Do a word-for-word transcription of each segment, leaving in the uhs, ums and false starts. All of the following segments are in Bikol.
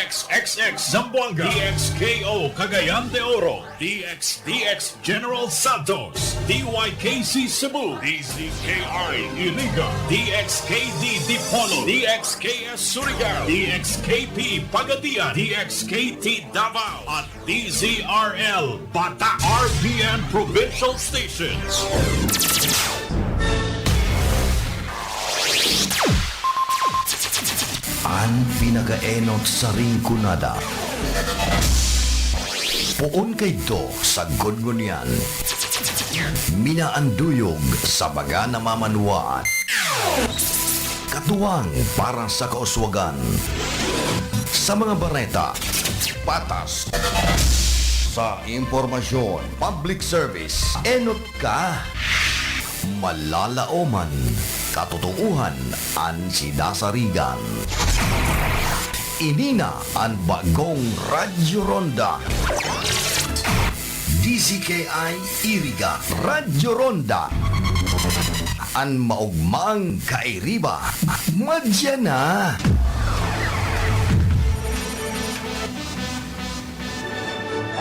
X X X Zamboanga, D X K O Cagayan de Oro, D X D X General Santos, D Y K C Cebu, D Z K I Iriga, D X K D Dipolog, D X K S Surigao, D X K P Pagadian, D X K T Davao, at D Z R L Bata, R P N Provincial Stations. An pinakaenot sa Rinconada. Poon kaidto sa Gungunyan. Minaanduyog sa baga na mamanwaan. Katuwang para sa kauswagan. Sa mga bareta, patas. Sa impormasyon, public service, enot ka. Malalaoman, katotoohan an sinasarigan. Ini na an bagong Radyo Ronda. D Z K I Iriga, Radyo Ronda. An maogmang kairiba, madya na.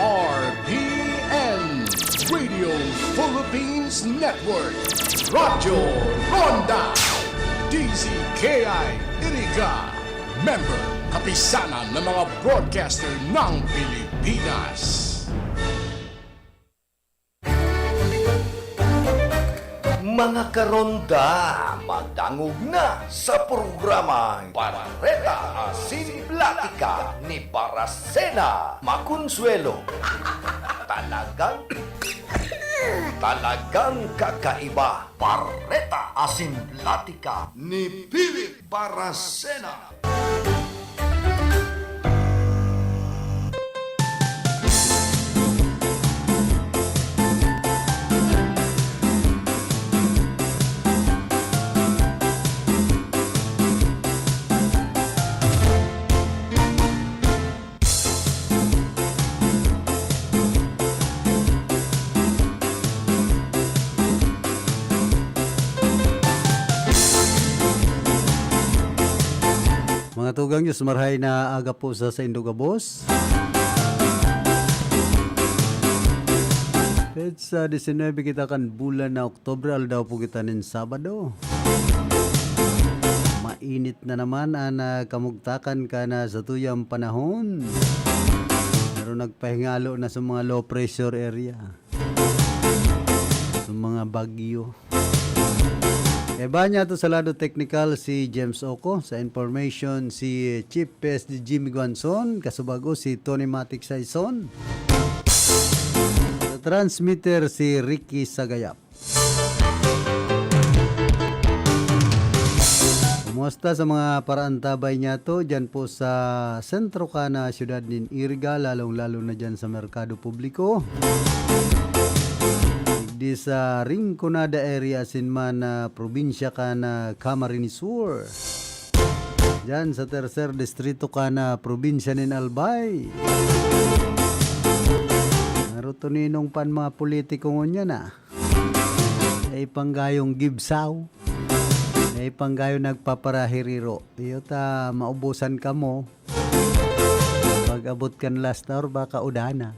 R P N, Radio Philippines Network, Radyo Ronda, D Z K I Iriga, member, kapisanan ng mga broadcaster ng Pilipinas. Mga karonda, madangog na sa programang Bareta asin Platika ni Barasena Maconsuelo. Talagang, talagang kakaiba. Bareta asin Platika ni Philip Barasena. Mga tugang, Diyos marhay na aga po sa saindo gabos. Petsa disinwebe kita kan bulan na Oktubre, aldaw po kita nin Sabado. Mainit na naman an, ah, kamugtakan kan, ah, satuyang panahon. Pero nagpahingalo na sa mga low pressure area. Sa mga bagyo. Kaiba niya to sa lado teknikal si James Oco. Sa information, si Chief P S D Jimmy Guanzon, kasubago si Tony Matic Saison. Sa transmitter, si Ricky Sagayap. Kumusta sa mga paraantabay niya to? Diyan po sa sentro ka na siyudad nin Iriga, lalong-lalo na diyan sa merkado publiko. Di sa Rinconada area, asin man na probinsya ka na Camarines Sur. Diyan sa tercer distrito ka na probinsya nin Albay. Naruto ninong pan mga politiko ngunyan, ah. Ay panggayong gibsaw. Ay panggayong nagpaparahiriro. Iyo ta maubusan kamo. Pag-abot kan last hour, baka udana.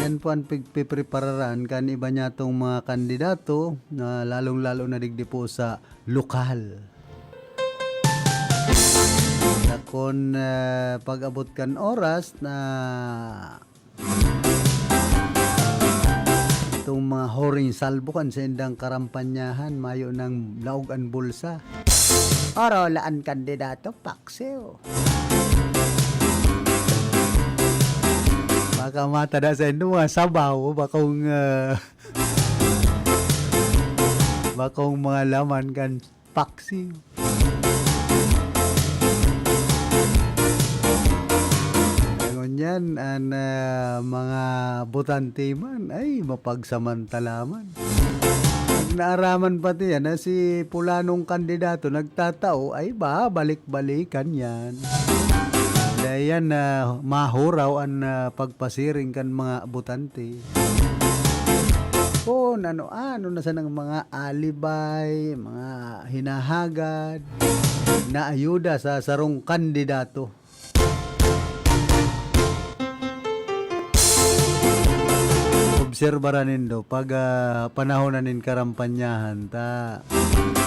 Yan po ang pigpiprepararan kan iba niya tong mga kandidato na lalong-lalo na digdi po sa lokal. Dakon, eh, pag-abot kan oras na itong mga huring salbo kan saindang karampanyahan, mayo nang laog an bulsa. Oro la an kandidato, paksiw. Baka matada sa indo mga sabaw, bakong, ah, bakong mga laman kan paksiw. Ngunyan, an, ah, mga botante man, ay, mapagsamantala man. Pag naaraman pati yan, na si pulanong kandidato nagtatao, ay, ba, balik-balikan yan. Dahil yan, ah, mahuraw an, ah, pagpasiring kan mga botante. Oo, ano-ano na sanang mga alibay, mga hinahagad na ayuda sa sarong kandidato. Obserbaran nindo pag, ah, panahon na nin karampanyahan ta.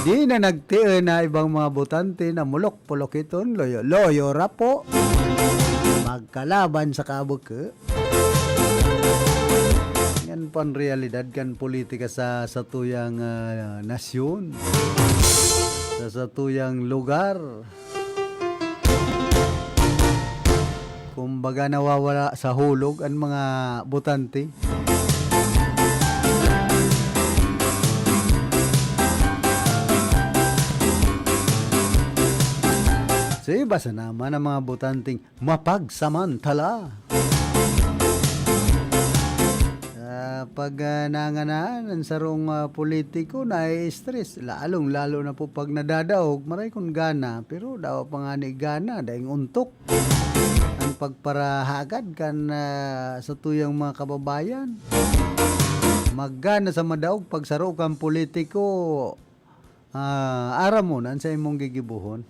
Di na nagtion na ibang mga botante na mulok-pulokiton, loyo-loyo ra po. Magkalaban sa kabuko. Yan po ang realidad kan politika sa satuyang, ah, nasyon, sa satuyang lugar. Kumbaga, nawawala sa hulog ang mga botante. So, iba sa naman ang mga botanteng mapagsamantala. Ah, pag, ah, nanganaan ang sarong, ah, politiko, nai-stress. Lalong-lalo na po pag nadadaog, maray kun gana, pero dawa pa ngani gana, daing ontok. Ang pagparahagad kan, ah, satuyang mga kababayan. Maggana sa madaog pag saro kang politiko, ah, aram mo na an sa imong gigibohon.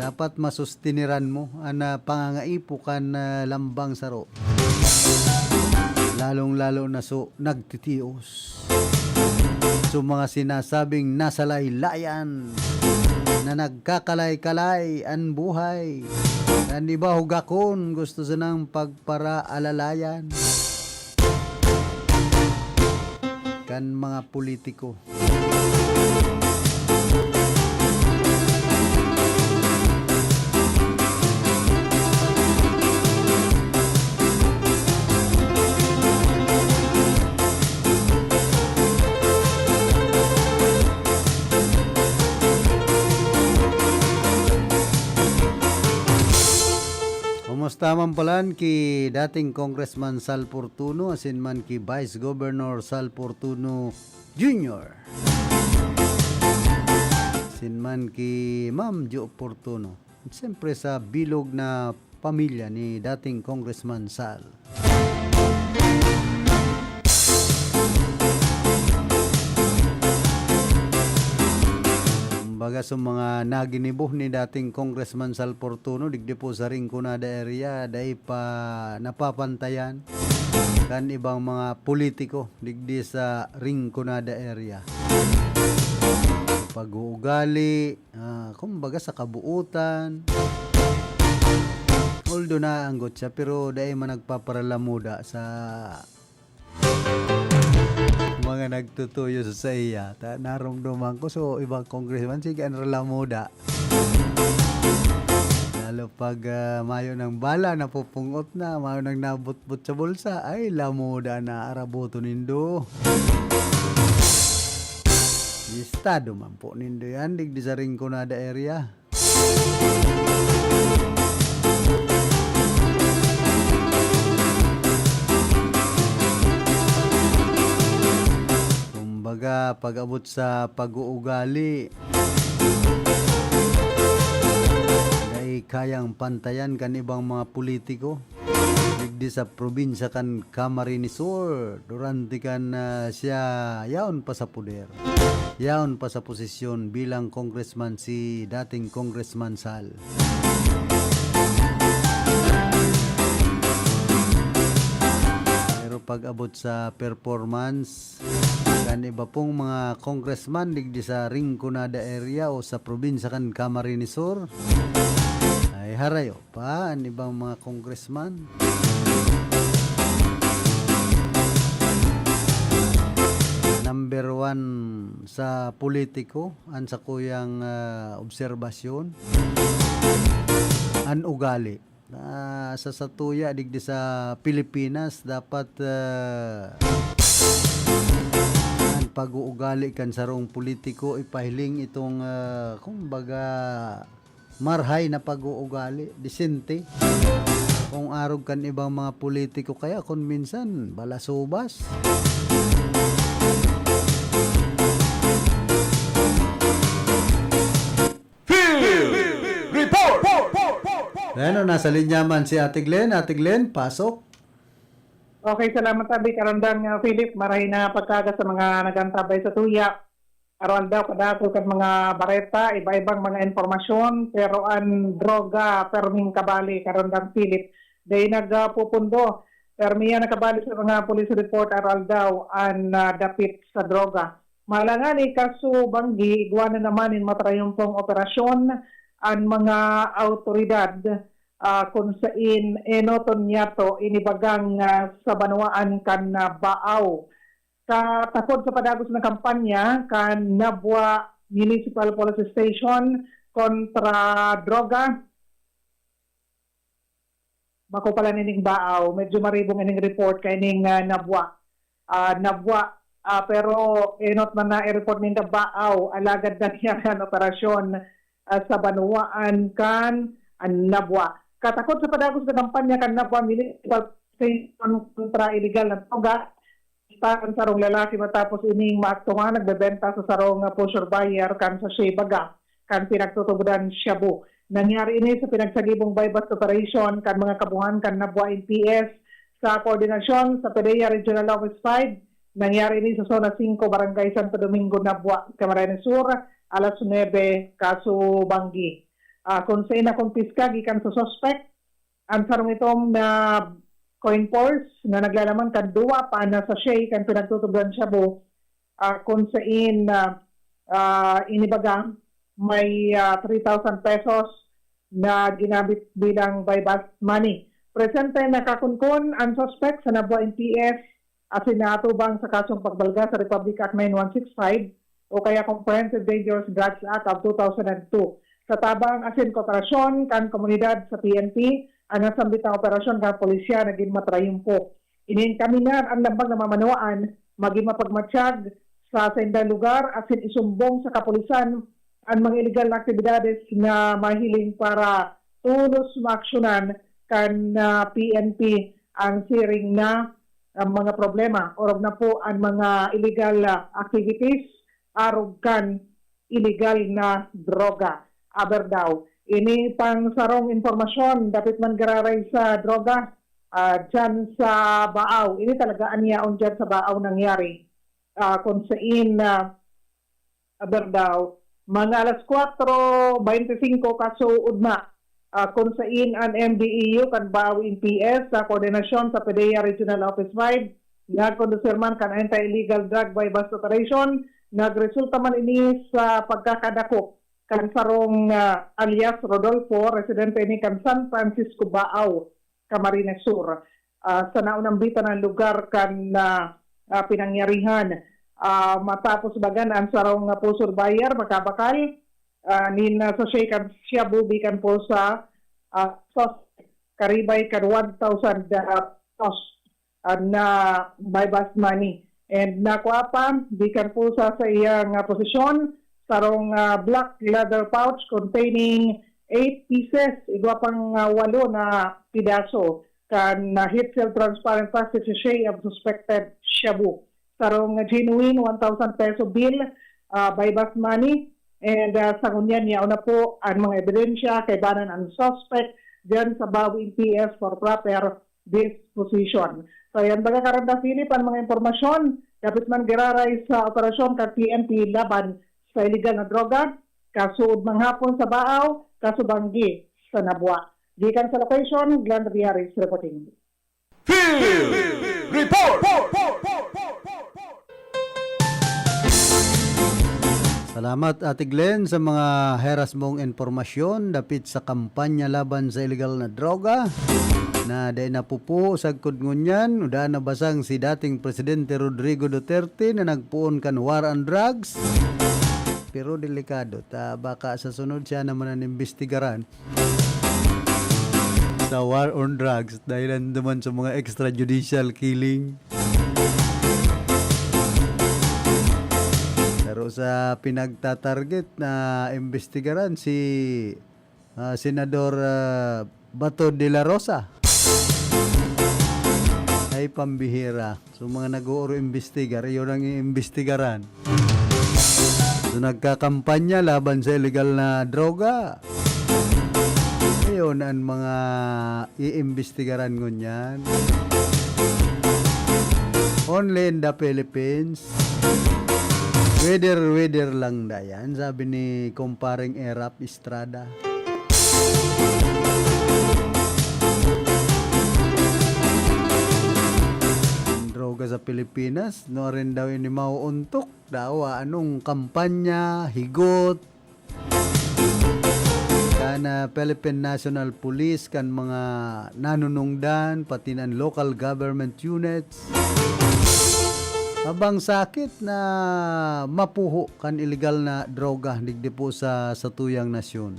Dapat masustiniran mo an, ah, pangangaipo kan, ah, lambang saro. Lalong-lalo na so nagtitios. So mga sinasabing nasa laylayan na nagkakalay-kalay an buhay. An iba hugakon, gusto sanang pagparaalalayan kan mga politiko. Kumusta man palan ki dating Congressman Sal Fortuno asin man ki Vice Governor Sal Fortuno Junior. Asin man ki Ma'am Jo Fortuno. Siyempre sa bilog na pamilya ni dating Congressman Sal. Kumbaga, sa mga naginibo ni dating Congressman Sal Fortuno, digdi po sa Rinconada area, dai pa napapantayan kan ibang mga politiko digdi sa Rinconada area. Pag-uugali, ah, kumbaga sa kabuutan. Although naanggot siya, pero dai man nagpaparalamuda sa mga nagtutuyo sa saiya. Ta-, naromdoman ko, so, ibang congressman, sige, an ralamuda. Lalo pag, ah, mayo nang bala, napupungot na, mayo nang nabutbot sa bulsa, ay, lamuda na, araboto nindo. Estado man po nindo yan, digdi sa Rinconada area. Kumbaga, pag-abot sa pag-uugali, dai kayang pantayan kan ibang mga politiko. Digdi sa probinsya kan Camarines Sur, durante kan, ah, siya yaon pa sa poder, yaon pa sa posisyon bilang congressman si dating Congressman Sal. Pero pag-abot sa performance kan iba pong mga congressman digdi sa Rinconada area o sa probinsya kan Camarines Sur, ay harayo pa an ibang mga congressman. Number one sa politiko, an sakuyang, ah, obserbasyon, an ugali. Ah, sa satuya, digdi sa Pilipinas, dapat, ah, an pag-uugali kan sarong politiko ipahiling itong, ah, kumbaga, marhay na pag-uugali, disente. Kung arog kan ibang mga politiko, kaya kung minsan, balasubas. Field Report! Bueno, nasa linya man si Ate Glenn. Ate Glenn, pasok. Okay, salamat tabi, Karandang, ah, Philip. Marahay na pagkaga sa mga nagantabay sa tuya. Aroaldaw kadakul kan mga bareta, iba-ibang mga impormasyon, pero an droga, perming kabali, Karandang Philip. Dai nagpupundo. Permi yan nakabali sa mga police report, aroaldaw, an, ah, dapit sa droga. Malangan ni kaso banggi, igwa na naman nin matrayumpong operasyon an mga awtoridad, ah, kun sain enoton niyato inibagang, ah, sa banwaan kan, ah, Baaw. Katakod sa padagos na kampanya kan Nabua Municipal Police Station kontra droga, bako pala nining Baaw, medyo maribong ining report kaining, ah, Nabua. Ah, Nabua, ah, pero enot man na i-report ninda Baaw, alagad nangyari an operasyon, ah, sa banwaan kan, ah, Nabua. Katakod sa padagos na kampanya kan Nabua Municipal Station kontra iligal na droga, an sarong lalaki matapos ining maaktuhan nagbebenta sa sarong, ah, pusher buyer kan sachet baga kan pinagtutubodan shabu. Nangyari ini sa pinagsagibong buy-bust operation kan mga kabuhan kan Nabua M P S sa koordinasyon sa PDEA Regional Office five. Nangyari ini sa Zona singko, Barangay Santo Domingo, Nabua, Camarines Sur, alas nuebe kaso banggi. Ah, kun sain nakumpiska gikan sa suspek an sarong itom na coin purse na naglalaman kan duwa pa na sachet kan pinagtutubodan shabu, ah, kun sain, ah, ah, inibaga may, ah, three thousand pesos na ginamit bilang buy-bust money. Presente nakakunkon an suspek sa Nabua M P S asin naatubang sa kasong pagbalga sa Republic Act nine one six five o kaya Comprehensive Dangerous Drugs Act of two thousand and two. Sa tabang asin kooperasyon kan komunidad sa P N P, an nasambit na operasyon kan pulisya nagin matrayumpo. Iniinkaminar an lambang na mamanwaan magin mapagmatsyag sa saindang lugar asin isumbong sa kapulisan an mga iligal na aktibidades na mahiling para tolos maaksyonan kan, ah, P N P ang siring na, ah, mga problema, orog na po an mga illegal, ah, activities arog kan illegal na droga. Aber daw, ini pang sarong impormasyon, dapit man giraray sa droga, ah, dyan sa Baaw. Ini talaga an yaon dyan sa Baaw nangyari. Ah, kung sain, ah, Aber daw, mga alas kwatro beinti singko kaso ugma, ah, kun sain an M D E U kan Baaw M P S sa koordinasyon sa PDEA Regional Office five nagkondusir man kan anti-illegal drug buy-bust operation, nagresulta man ini sa pagkakadakop kan sarong, ah, alias Rodolfo, residente ini kan San Francisco, Baaw, Camarines Sur. Ah, sa naunambitan na lugar kan, ah, ah, pinangyarihan. Ah, matapos bagan an sarong, ah, pusher buyer makabakal, ah, nin, ah, sachet kan shabu gikan po sa, ah, sos-, karibay kan one thousand, ah, pesos, ah, na buy-bust money. And nakua pa, gikan po sa, sa iyang, ah, posisyon, sarong, ah, black leather pouch containing eight pieces, igwa pang, ah, walo na pidaso kan, ah, heat-sealed transparent plastic sachet of suspected shabu. Sarong, ah, genuine one thousand peso bill, ah, buy-bust money. And, ah, sa ngunyan, yaon na po ang mga ebidensya, kaibanan ang suspect dyan sa Baaw M P S for proper disposition. So, yan baga, Karandang Philip, ang mga impormasyon dapit man giraray sa operasyon kan P N P laban sa iligal na droga, kasuod manghapon sa Baaw, kasubanggi sa Nabua. Gikan sa location, Glenn Riaris reporting. Field Report! Salamat, Ate Glenn, sa mga heras mong impormasyon dapit sa kampanya laban sa iligal na droga na dai napupuho sagkod ngunyan. Uda na basang si dating Presidente Rodrigo Duterte na nagpoon kan war on drugs. Pero delikado ta, baka sa sunod siya naman ang imbestigaran sa war on drugs dahil naman sa mga extrajudicial killing. Pero sa pinagtatarget na imbestigaran si, ah, Senador, ah, Bato de la Rosa. Ay, pambihira. So, mga nag-uuro imbestigar, iyon ang iimbestigaran. So, nagkakampanya laban sa illegal na droga. Ayun ang mga iimbestigaran ngunyan. Only in the Philippines. Weather, weather lang dayan, sabi ni Kumparing Erap Estrada. Ang droga sa Pilipinas, no, rin daw ini mauuntok. Dawa, anong kampanya, higot, kan, ah, Philippine National Police, kan mga nanunungdan, pati nan local government units. Habang sakit na mapuho kan iligal na droga digdi po sa satuyang nasyon.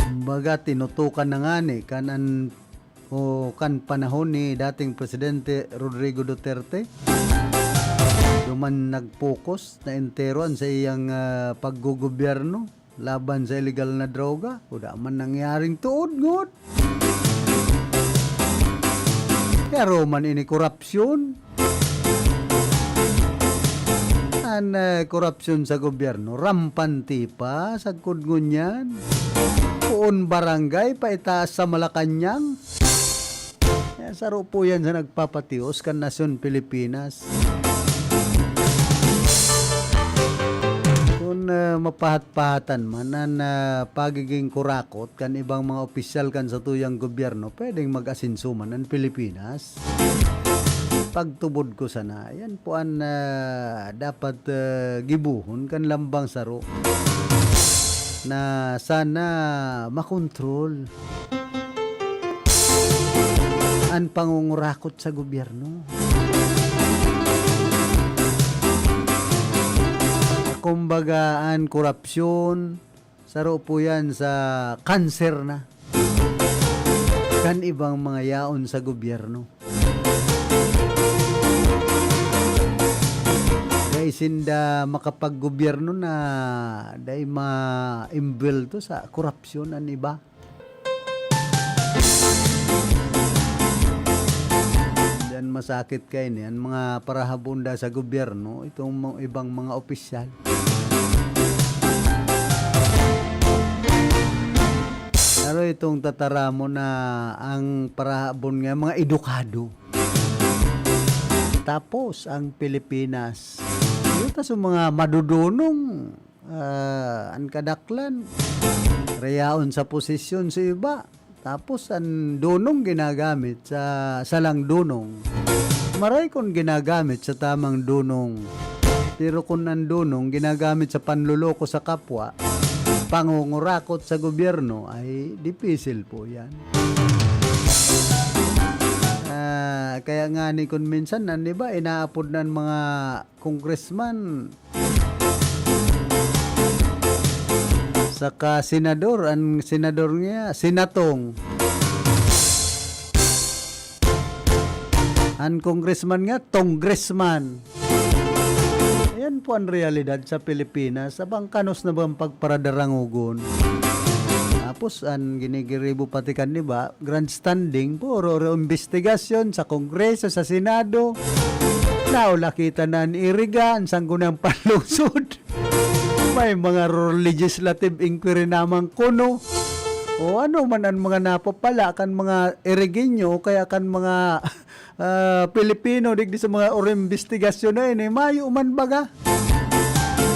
Kumbaga, tinutukan na ngani kan an o kan panahon ni dating Presidente Rodrigo Duterte, duman nag-focus na entero an sa iyang, ah, paggogobyerno laban sa iligal na droga. Wala man nangyaring tuod, ngot. Pero man ini korupsyon. An, eh, korupsyon sa gobyerno, rampante pa, sagkod ngunyan. Poon barangay, paitaas sa Malacañang. Kaya saro po yan sa nagpapatios kan nasyon Pilipinas. Kung, eh, mapahat-pahatan man an, ah, pagiging kurakot kan ibang mga opisyal kan satuyang gobyerno, pwedeng mag-asenso man an Pilipinas. Pagtubod ko sana, yan po an, ah, dapat, ah, gibohon kan lambang saro na sana makontrol an pangungurakot sa gobyerno. Kumbaga, an korupsyon, saro po yan sa kanser na kan ibang mga yaon sa gobyerno. Dai sinda makapaggobyerno na dai ma-imbwelto sa korupsyon an iba. Diyan masakit kaini, an mga parahabon da sa gobyerno, itong mga ibang mga opisyal. Pero itong tataramon na ang parahabon nga mga edukado. Tapos ang Pilipinas. Ito sa mga madudunong, ah, an kadaklan, rayaon sa posisyon sa iba. Tapos an dunong ginagamit sa salang dunong. Maray kun ginagamit sa tamang dunong. Pero kun an dunong ginagamit sa panloloko sa kapwa, pangungurakot sa gobyerno, ay dipisil po yan. Ah, kaya nga ni kun minsan, an iba, inaapod na an mga congressman, saka senador, an senador niya, Senatong. An congressman nga, Tonggresman. Ayan po an realidad sa Pilipinas. Abang kanos na bang pagparadarangogon? Tapos, an ginigiribo pati kan iba, grandstanding, puro, puro imbestigasyon sa Kongreso, sa Senado. Naulakitan na an Iriga, an Sangguniang Panlungsod. May mga legislative inquiry naman kuno. O ano man an mga napapala kan mga Irigenyo o kaya kan mga, ah, Pilipino digdi sa mga oro imbestigasyon na ini, mayo man baga.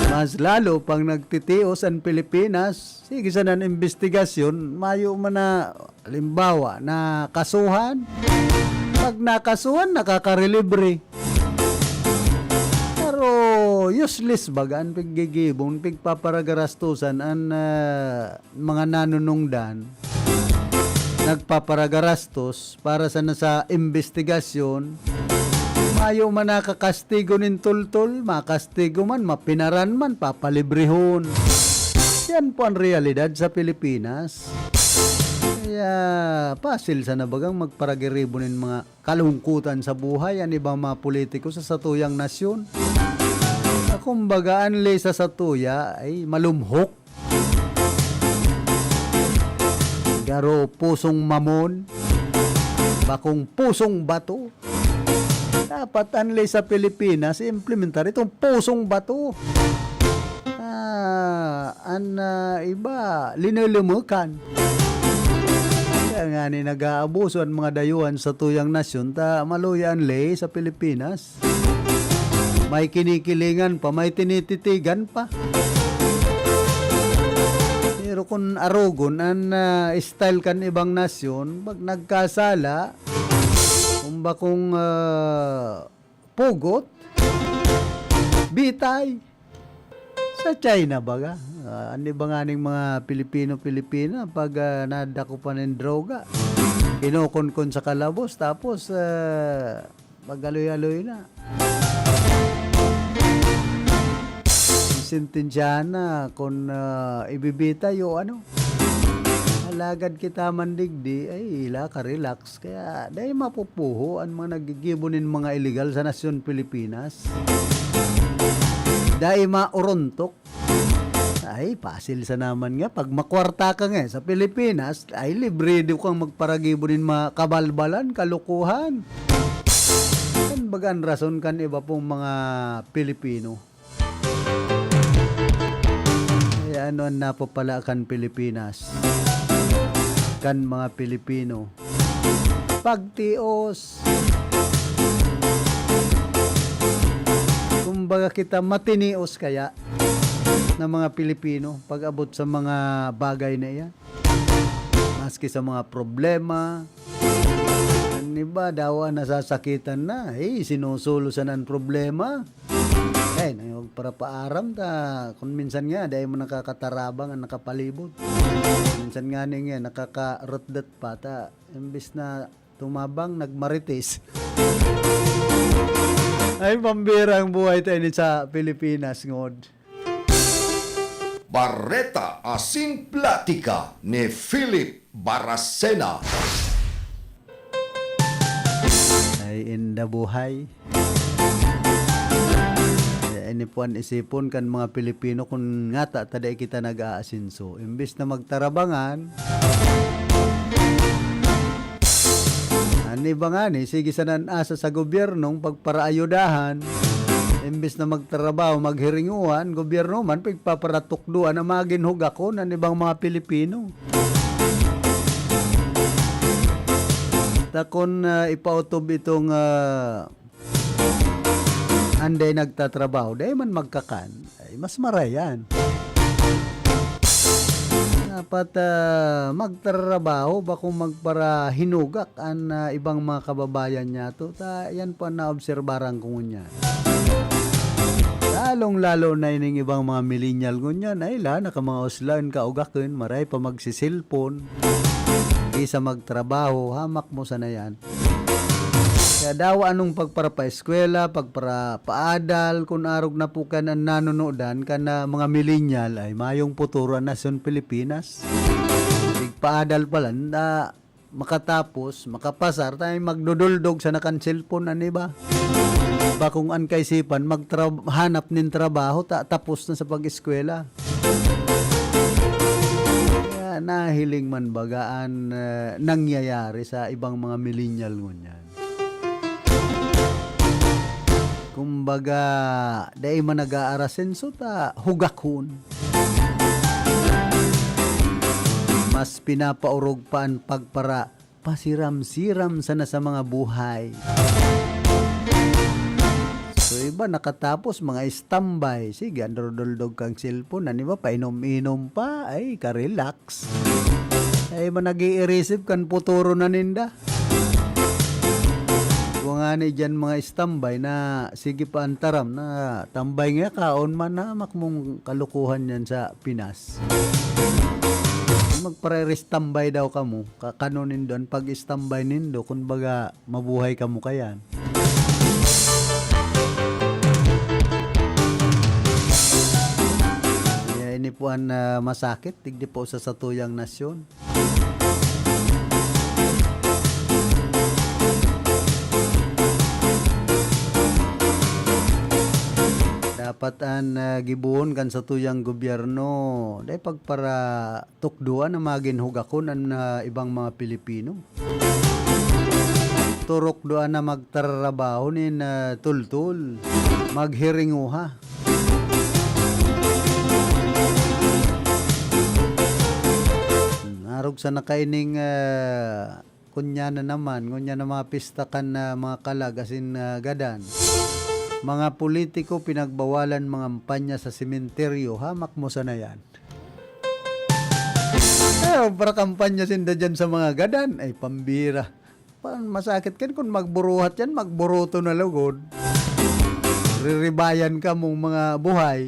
Mas lalo pang nagtitios an Pilipinas, sige sana an imbestigasyon, mayo man na, halimbawa, nakasuhan. Pag nakasuhan, nakakarelibre. Pero useless baga an piggigibo, pigpaparagarastosan an, ah, mga nanunungdan. Nagpaparagarastos para sana sa imbestigasyon. Mayo man nakakastigo nin tultol, makastigo man, mapinaran man, papalibrehon. Yan po an realidad sa Pilipinas. Kaya, pasil sana bagang magparagiribo nin mga kalungkutan sa buhay an ibang mga politiko sa satuyang nasyon. Na kumbaga, an ley sa satuya ay malumhok. Garo pusong mamon, bakong pusong bato. Dapat an ley sa Pilipinas, i-implementar itong pusong bato. Ah, an, ah, iba, linulumukan. Kaya nga ni nag-aabuso an mga dayuhan sa tuyang nasyon ta maluya an ley sa Pilipinas. May kinikilingan pa, may tinititigan pa. Pero kun arogon an, ah, style kan ibang nasyon, pag nagkasala, kun bakong, ah, pugot, bitay. Sa China baga, ah, an iba nganing mga Pilipino-Pilipina pag, ah, nadako pa nin droga, kinukunkon sa kalabos tapos, ah, mag-aloy-aloy na. Sentensyahan na kun, ah, ibibitay o ano. Alagad kita man digdi, ay, hila ka relax. Kaya dai mapupuho an mga naggigibo nin mga iligal sa nasyon Pilipinas. Dai maorontok. Ay, pasil sa naman nga. Pag makwarta ka nga sa Pilipinas, ay libre di kang magparagibo nin mga kabalbalan, kalokohan. Yan baga an rason kan iba pong mga Pilipino. Kaya ano an napapala kan Pilipinas? Kan mga Pilipino? Pagtios. Kumbaga kita matinios kaya na mga Pilipino pag-abot sa mga bagay na iyan. Maski sa mga problema, an iba dawa nasasakitan na, eh, sinusulo sana an problema. Ay, nangipagparapaaram ta. Kun minsan nga, dai mo nakakatarabang an nakapalibot. Minsan nga ni nga, nakakarutdot pa ta. Imbis na tumabang, nagmarites. Ay, pambira ang buhay tayo ni sa Pilipinas, ngod. Bareta asin platika ni Philip Baracena. Ay, inda buhay. Kaya ini po an isipon kan mga Pilipino kun ngata ta dai kita nag-aasenso. Imbis na magtarabangan, an iba ngani, sige sana an asa sa gobyernong pagparaayudahan. Imbis na magtrabaho, maghiringuhan, gobyerno man, pigpaparatukdoan na magin hugakon an ibang mga Pilipino. Ta kun, ah, ipautob itong, ah, anday nagtatrabaho, dai man magkakan, ay mas marayan. Dapat, ah, magtrabaho, bakong magparahinugak an, ah, ibang mga kababayan niyato. Ta, yan po an naobserbaran ko ngunyan. Lalong-lalo na ining ibang mga millennial ngunyan, ay la, naka mga uslaen, kaugakon, maray pa magsiselpon. Kaysa magtrabaho, hamak mo sana yan. Kaya dawa anong pagparapaeskwela, pagparapaadal, kun arog na po kan an nanonodan kan, ah, mga millennial, ay mayong futuro an nasyon Pilipinas. Tigpaadal pa lang, na makatapos, makapasar, tayo magduduldog sa nakan cellphone, ano ba? Bakong an kaisipan, magtra-, hanap nin trabaho, ta-, tapos na sa pag-eskwela. Kaya nahiling man baga an, ah, nangyayari sa ibang mga millennial ngunyan. Kumbaga, dai man nag-aarasenso ta hugakon. Mas pinapaorog pa an pagpara-, pasiram-siram sana sa mga buhay. So, iba nakatapos, mga standby. Sige, an duduldog kang cellphone. An iba, painom-inom pa. Ay, ka-relax. Ay, iba nag-iirisip kan futuro na ninda. Kung ani dyan mga standby na, sige pa an taram na, tambay nga kaon man, hamak mong kalukuhan yan sa Pinas. Magpare-standby daw kamo, ka-, kano nindo, an pag-standby nindo, kun baga, mabuhay kamo kayan. Kaya ini po an, ah, masakit, digdi po sa satuyang nasyon. Dapat an, ah, gibohon kan satuyang gobyerno, dai pagparatukdoan na magin hugakon an, ah, ibang mga Pilipino. Turukdoan na magtrabaho nin, ah, tultol, maghiringuha. Hmm, arog Sa nakaining, ah, kunya na naman, ngunyan na mga pista kan, ah, mga kalag asin, ah, gadan. Mga politiko pinagbawalan mangampanya sa sementeryo. Hamak mo sana yan. Eh, para kampanya sinda dyan sa mga gadan. Ay, pambira. Pa-, masakit kan kun magburuhat yan, magburuto na lugod. Riribayan ka mong mga buhay.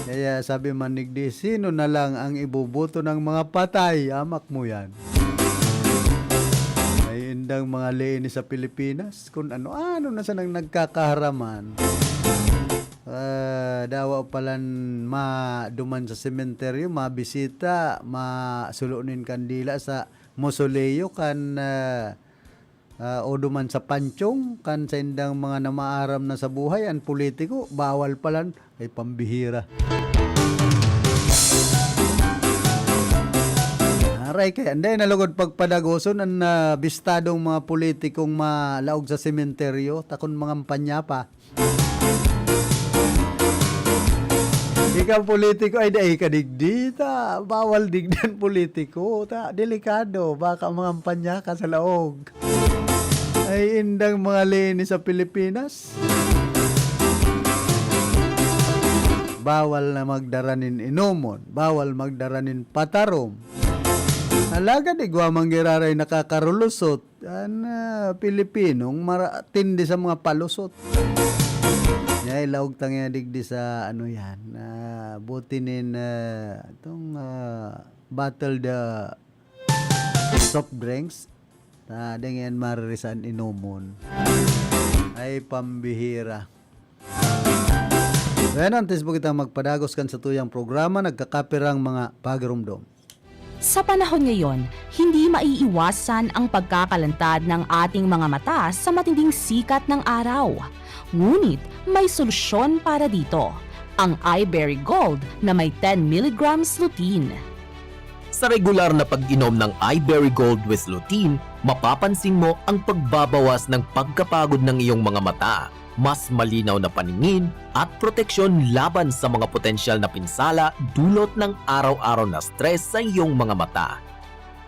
Kaya sabi man digdi, "Sino na lang ang iboboto ng mga patay?" Amak mo yan. May indang mga linis sa Pilipinas, kung ano-ano na sanang nagkakaharaman. Ah, dawa palan maduman sa sementeryo, mabisita, masulo nin kandila sa mausoleo kan, ah, ah, o duman sa panchong kan saindang mga namaaram na sa buhay, an politiko, bawal palan, ay pambihira. Aray, kaya hindi na lugod pagpadagoson an, ah, bistadong mga politikong malaog sa sementeryo, takon mangampanya pa. Ikaw politiko, ay, dai ka digdi, ta bawal digdi an politiko, ta delikado, baka mangampanya ka sa laog. Ay, indang mga linis sa Pilipinas. Bawal na magdara nin inomon, bawal magdara nin patarom. Alagad igwa man giraray nakakarulusot, an, ah, Pilipinong mara-, tindi sa mga palusot. Nya, ilaog ta nga digdi sa, ano yan, ah, buti nin, ah, itong, ah, bottled, ah, soft drinks. Ah, dai ngani maririsan inomon. Ay, pambihira. Bueno, antes po kita magpadagos kan satuyang programa, nagkakapirang mga pagirumdom. Sa panahon ngayon, hindi maiiwasan ang pagkakalantad ng ating mga mata sa matinding sikat ng araw. Ngunit may solusyon para dito, ang Iberry Gold na may ten milligrams lutein. Sa regular na pag-inom ng Iberry Gold with lutein, mapapansin mo ang pagbabawas ng pagkapagod ng iyong mga mata, mas malinaw na paningin, at proteksyon laban sa mga potensyal na pinsala dulot ng araw-araw na stress sa iyong mga mata.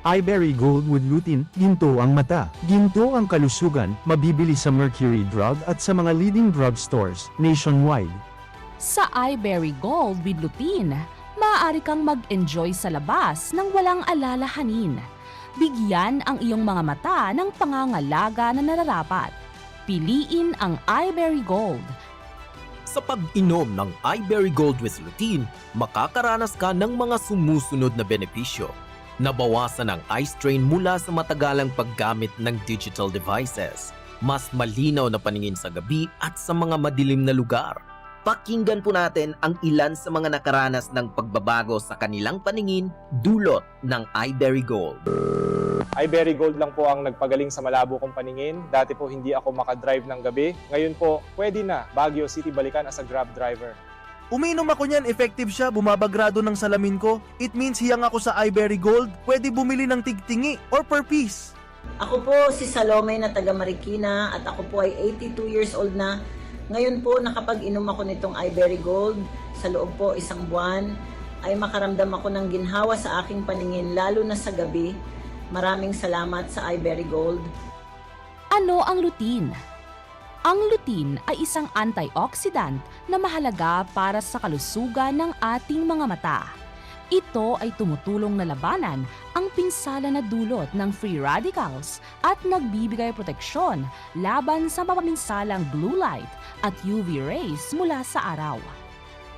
Iberry Gold with Lutein, ginto ang mata, ginto ang kalusugan, mabibili sa Mercury Drug at sa mga leading drugstores nationwide. Sa Iberry Gold with Lutein, maaari kang mag-enjoy sa labas nang walang alalahanin. Bigyan ang iyong mga mata ng pangangalaga na nararapat. Piliin ang Iberry Gold. Sa pag-inom ng Iberry Gold with Lutein, makakaranas ka ng mga sumusunod na benepisyo. Nabawasan ang eye strain mula sa matagalang paggamit ng digital devices. Mas malinaw na paningin sa gabi at sa mga madilim na lugar. Pakinggan po natin ang ilan sa mga nakaranas ng pagbabago sa kanilang paningin dulot ng Iberry Gold. Iberry Gold lang po ang nagpagaling sa malabo kong paningin. Dati po hindi ako makadrive ng gabi. Ngayon po, pwede na Baguio City balikan as a Grab driver. Umiinom ako niyan, effective siya, bumabagrado ng salamin ko. It means hiyang ako sa Iberry Gold. Pwede bumili ng tigtingi or per piece. Ako po si Salome na taga Marikina at ako po ay eighty-two years old na. Ngayon po, nakapag-inom ako nitong Iberry Gold. Sa loob po isang buwan, ay makaramdam ako ng ginhawa sa aking paningin, lalo na sa gabi. Maraming salamat sa Iberry Gold. Ano ang lutein? Ang lutein ay isang antioxidant na mahalaga para sa kalusugan ng ating mga mata. Ito ay tumutulong na labanan ang pinsala na dulot ng free radicals at nagbibigay proteksyon laban sa mapaminsalang blue light at U V rays mula sa araw.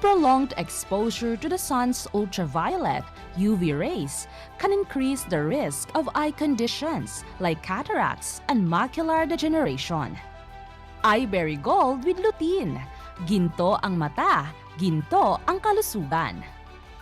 Prolonged exposure to the sun's ultraviolet U V rays can increase the risk of eye conditions like cataracts and macular degeneration. Iberry Gold with Lutein. Ginto ang mata, ginto ang kalusugan.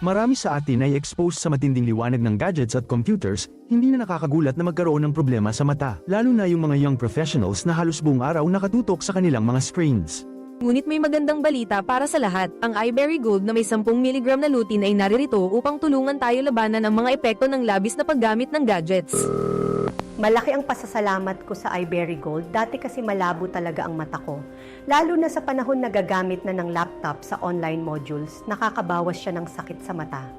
Marami sa atin ay exposed sa matinding liwanag ng gadgets at computers, hindi na nakakagulat na magkaroon ng problema sa mata, lalo na yung mga young professionals na halos buong araw nakatutok sa kanilang mga screens. Ngunit may magandang balita para sa lahat. Ang Iberry Gold na may sampung miligram na lutein ay naririto upang tulungan tayo labanan ang mga epekto ng labis na paggamit ng gadgets. Malaki ang pasasalamat ko sa Iberry Gold. Dati kasi malabo talaga ang mata ko. Lalo na sa panahon na gagamit na ng laptop sa online modules, nakakabawas siya ng sakit sa mata.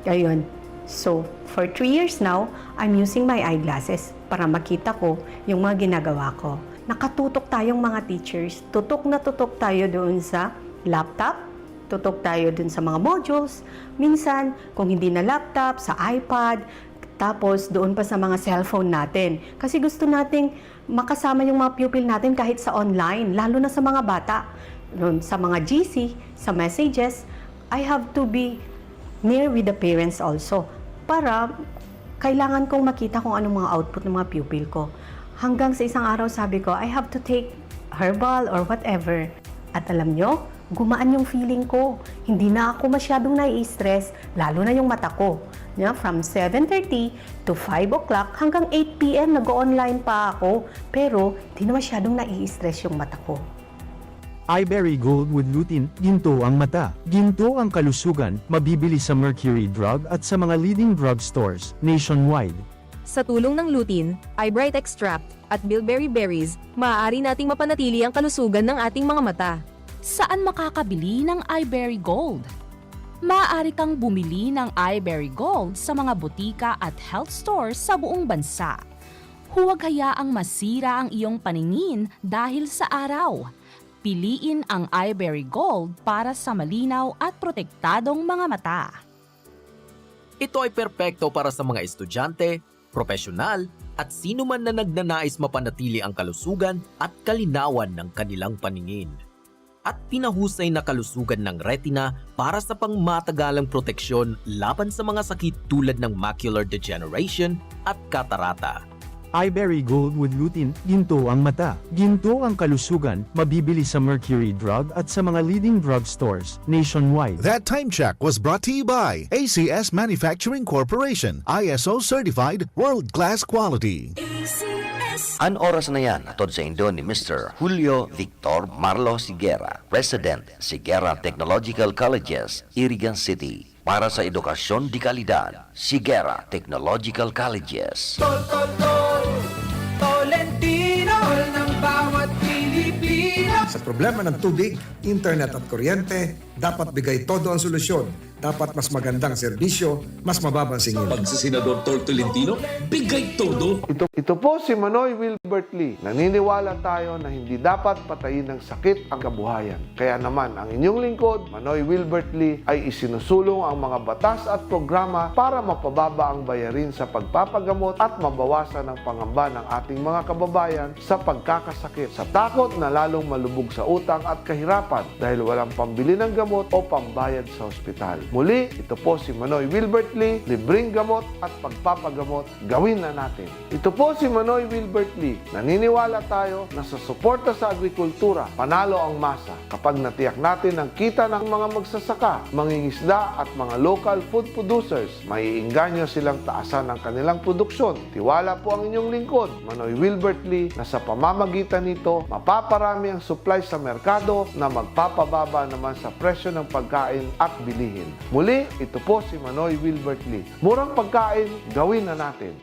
Ayun. So, for three years now, I'm using my eyeglasses para makita ko yung mga ginagawa ko. Nakatutok tayong mga teachers. Tutok na tutok tayo doon sa laptop. Tutok tayo doon sa mga modules. Minsan, kung hindi na laptop, sa iPad, tapos doon pa sa mga cellphone natin. Kasi gusto nating makasama yung mga pupil natin kahit sa online, lalo na sa mga bata. Yun, sa mga G C, sa messages, I have to be near with the parents also para kailangan kong makita kung anong mga output ng mga pupil ko. Hanggang sa isang araw sabi ko, "I have to take herbal or whatever." At alam nyo, gumaan yung feeling ko. Hindi na ako masyadong nai-stress, lalo na yung mata ko. Yeah, from seven thirty to five o'clock hanggang eight p m nag-online pa ako. Pero di na masyadong nai-stress yung mata ko. Iberry Gold with Lutein, ginto ang mata, ginto ang kalusugan, mabibili sa Mercury Drug at sa mga leading drugstores nationwide. Sa tulong ng lutein, eyebright extract, at bilberry berries, maaari nating mapanatili ang kalusugan ng ating mga mata. Saan makakabili ng Iberry Gold? Maaari kang bumili ng Iberry Gold sa mga botika at health store sa buong bansa. Huwag hayaang masira ang iyong paningin dahil sa araw. Piliin ang Iberry Gold para sa malinaw at protektadong mga mata. Ito ay perpekto para sa mga estudyante, profesional, at sino man na nagnanais mapanatili ang kalusugan at kalinawan ng kanilang paningin. At pinahusay na kalusugan ng retina para sa pangmatagalang proteksyon laban sa mga sakit tulad ng macular degeneration at katarata. Iberry Gold with Lutein, ginto ang mata, ginto ang kalusugan, mabibili sa Mercury Drug at sa mga leading drugstores nationwide. That time check was brought to you by A C S Manufacturing Corporation, I S O certified, world-class quality. An oras na yan, hatod saindo ni Mister Julio Victor Marlo Sigera, President, Sigera Technological Colleges, Iriga City. Para sa edukasyon de kalidad, Sigera Technological Colleges. Tol, tol, tol, Tolentino, tol ng bawat Pilipino. Sa problema ng tubig, internet at kuryente, dapat bigay todo ang solusyon. Dapat mas magandang serbisyo, mas mababang singil. Pag si Senador Tol Tolentino, bigay todo. Ito, ito po si Manoy Wilbert Lee. Naniniwala tayo na hindi dapat patayin ng sakit ang kabuhayan. Kaya naman, ang inyong lingkod, Manoy Wilbert Lee, ay isinusulong ang mga batas at programa para mapababa ang bayarin sa pagpapagamot at mabawasan ang pangamba ng ating mga kababayan sa pagkakasakit, sa takot na lalong malubog sa utang at kahirapan dahil walang pambili ng gamot o pambayad sa ospital. Muli, ito po si Manoy Wilbert Lee, libreng gamot at pagpapagamot, gawin na natin. Ito po si Manoy Wilbert Lee. Naniniwala tayo na sa suporta sa agrikultura, panalo ang masa. Kapag natiyak natin ang kita ng mga magsasaka, mangingisda at mga local food producers, maiinganyo silang taasan ang kanilang produksyon. Tiwala po ang inyong lingkod, Manoy Wilbert Lee, na sa pamamagitan nito, mapaparami ang supply sa merkado na magpapababa naman sa presyo ng pagkain at bilihin. Muli, ito po si Manoy Wilbert Lee. Murang pagkain, gawin na natin.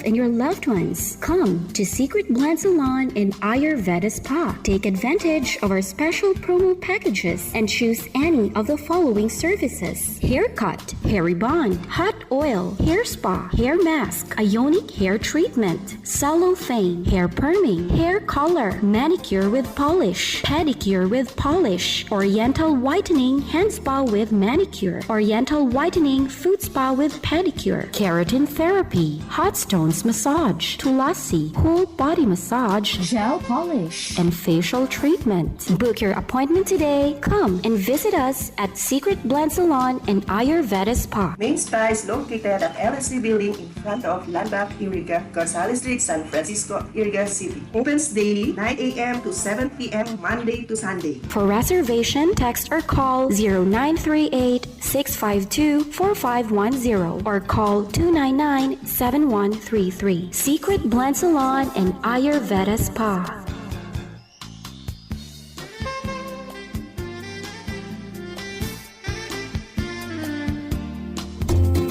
And your loved ones. Come to Secret Blend Salon and Ayurveda Spa. Take advantage of our special promo packages and choose any of the following services: haircut, hair rebond, hot oil, hair spa, hair mask, ionic hair treatment, cellophane, hair perming, hair color, manicure with polish, pedicure with polish, oriental whitening, hand spa with manicure, oriental whitening, foot spa with pedicure, keratin therapy, hot stones massage, tulasi, whole body massage, gel polish, and facial treatment. Book your appointment today. Come and visit us at Secret Blend Salon and Ayurveda Spa. Main Spa is located at L S C Building in front of Landmark Iriga, Gonzales Street, San Francisco, Iriga City. Opens daily, nine a m to seven p m, Monday to Sunday. For reservation, text or call zero nine three eight, six five two, four five one zero or call two nine nine, seven one three three. Secret Blend Salon and Ayurveda Spa.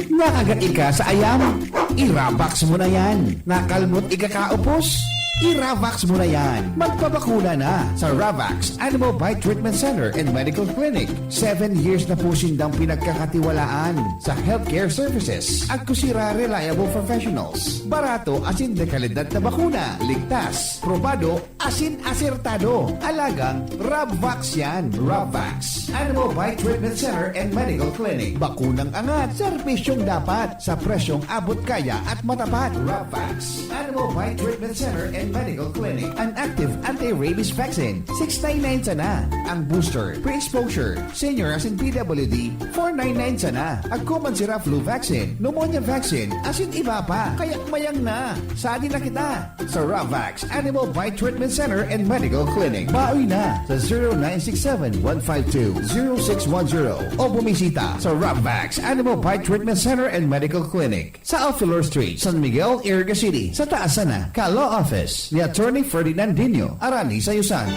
Nakagat ika sa ayam? Irabaks mo na yan. Nakalmot ika kaupos? I-Ravax mo na yan. Magpabakuna na sa Ravax Animal Bite Treatment Center and Medical Clinic. Seven years na po sindang pinagkakatiwalaan sa healthcare services. Agko sira reliable professionals. Barato asin de kalidad na bakuna. Ligtas, probado, asin asertado. Alagang Ravax yan. Ravax Animal Bite Treatment Center and Medical Clinic. Bakunang angat, serbisyong dapat, sa presyong abot kaya at matapat. Ravax Animal Bite Treatment Center and Medical Clinic. An active anti-rabies vaccine, six nine nine sana. Ang booster, pre-exposure, senior asin P W D, four nine nine sana. Agko man sira flu vaccine, pneumonia vaccine, asin iba pa. Kaya mayang na. Sadi na kita sa Ravax Animal Bite Treatment Center and Medical Clinic. Baoy na sa zero nine six seven, one five two, zero six one zero o bumisita sa Ravax Animal Bite Treatment Center and Medical Clinic sa Alfilor Street, San Miguel, Iriga City, sa taas sana ka Law Office ni Attorney Ferdinandinho Arani Sayusan.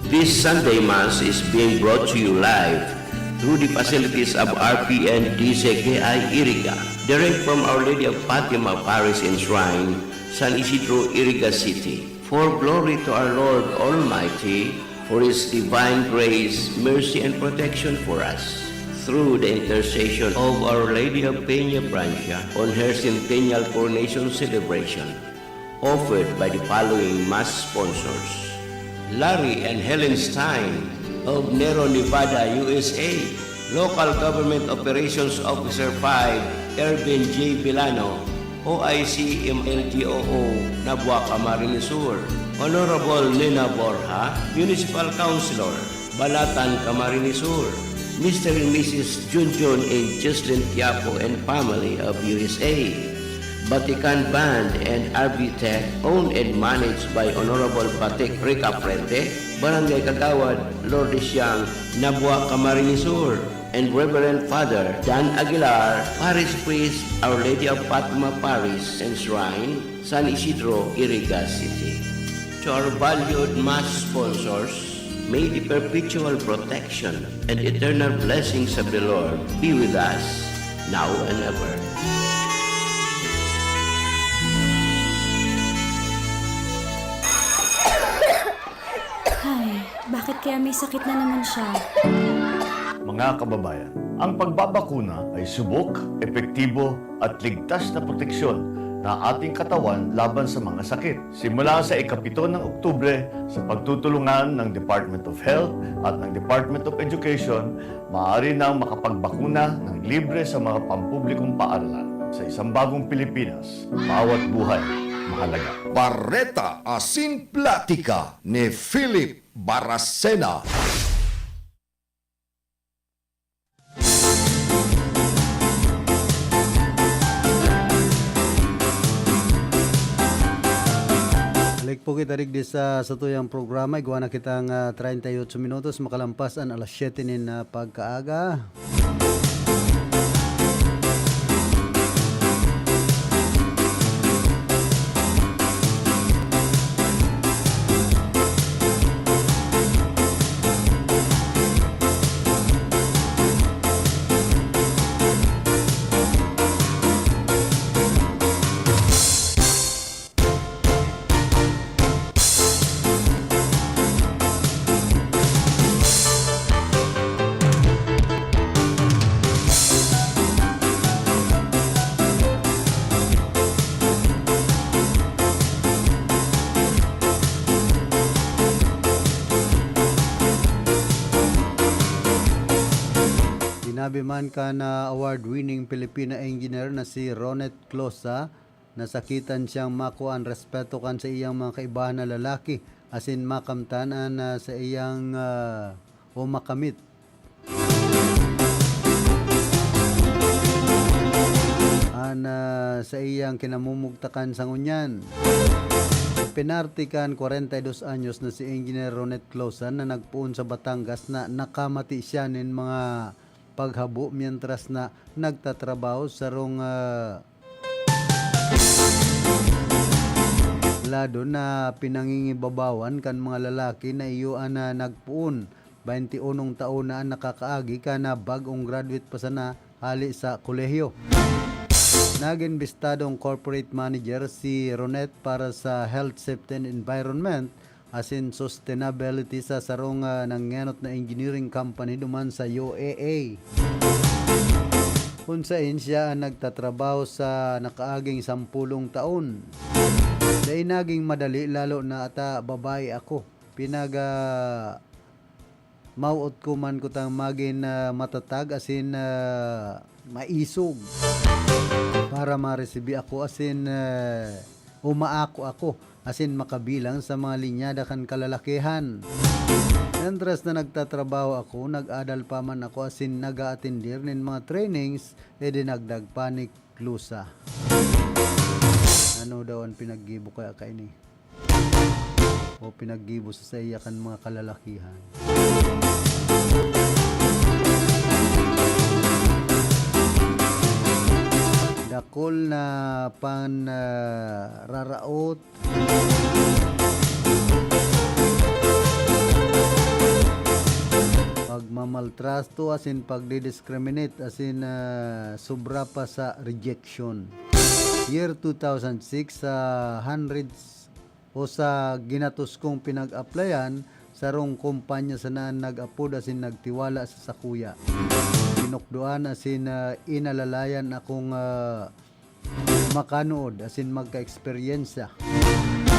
This Sunday Mass is being brought to you live through the facilities of R P N D C K I Iriga, direct from Our Lady of Fatima Parish and Shrine, San Isidro, Iriga City. For glory to our Lord Almighty, for His divine grace, mercy, and protection for us, through the intercession of Our Lady of Peña Francia on her centennial coronation celebration, offered by the following Mass sponsors: Larry and Helen Stein of Nero, Nevada, U S A, Local Government Operations Officer five, Ervin J. Villano, O I C M L G O O, Nabua, Camarines Sur, Honorable Nena Borja, Municipal Councilor, Balatan, Camarines Sur, Mister and Missus Junjun and Jocelyn Tiapo and family of U S A, Vatican Band and R V Tech, owned and managed by Honorable Batik Rica Frente, Barangay Kagawad Lourdes Yang, Nabua, Camarines Sur, and Reverend Father Dan Aguilar, Parish Priest, Our Lady of Fatima Parish and Shrine, San Isidro, Iriga City. To our valued Mass sponsors, may the perpetual protection and eternal blessings of the Lord be with us now and ever. Ay, bakit kaya may sakit na naman siya? Mga kababayan, ang pagbabakuna ay subok, epektibo, at ligtas na proteksyon na ating katawan laban sa mga sakit. Simula sa ikapito ng Oktubre, sa pagtutulungan ng Department of Health at ng Department of Education, maaari nang makapagbakuna ng libre sa mga pampublikong paaralan. Sa isang bagong Pilipinas, bawat buhay mahalaga. Bareta asin Platika ni Philip Baracena. Balik po kita digdi sa satuyang programa. Igwa na kitang, ah, treinta y ocho minutos makalampas an alas siyete nin, ah, pagkaaga. Sinabi man kan award-winning Filipino engineer na si Ronette Closa, nasakitan siyang makua an respeto kan saiyang mga kaibahan na lalaki asin makamtan an, ah, saiyang, ah, o makamit an, ah, saiyang kinamumugtakan sa ngunyan. Pinarte kan kwarenta y dos anyos na si Engineer Ronette Closa na nagpoon sa Batangas na nakamati siya nin mga paghabo, mientras na nagtatrabaho sa sarong, ah, Lado na pinangingibabawan kan mga lalaki na iyo an, ah, nagpoon. Bainti unong taon na an nakakaagi kan, ah, bag-ong graduate pa sana hali sa kolehiyo. Naging bistadong corporate manager si Ronette para sa health, safety and environment asin sustainability sa sarong, ah, nanggenot na engineering company duman sa U A E. Kun saen siya an nagtatrabaho sa nakaaging sampolong taon. Dai naging madali, lalo na ata babae ako. Pinag, ah, mawot ko man kutang magin, ah, matatag asin, ah, maisog para maresibi ako asin, ah, umaako ako asin makabilang sa mga linyada kan kalalakihan. Mientras na nagtatrabaho ako, nag-adal pa man ako asin nag-aatendir nin mga trainings, e dinagdag pa ni Closa. Ano daw an pinaggibo kaya kaini? O pinaggibo sa saiya kan mga kalalakihan? Dakul na pan, ah, raraot, pagmamaltrato asin pagdi-discriminate asin, ah, sobra pa sa rejection. Year two thousand six, sa hundreds o sa ginatos kong pinag-applyan, sarong kumpanya sana an nag-apod asin nagtiwala sa sakuya. Pinukdoan asin, ah, inalalayan akong, ah, makanood asin magka-eksperyensya.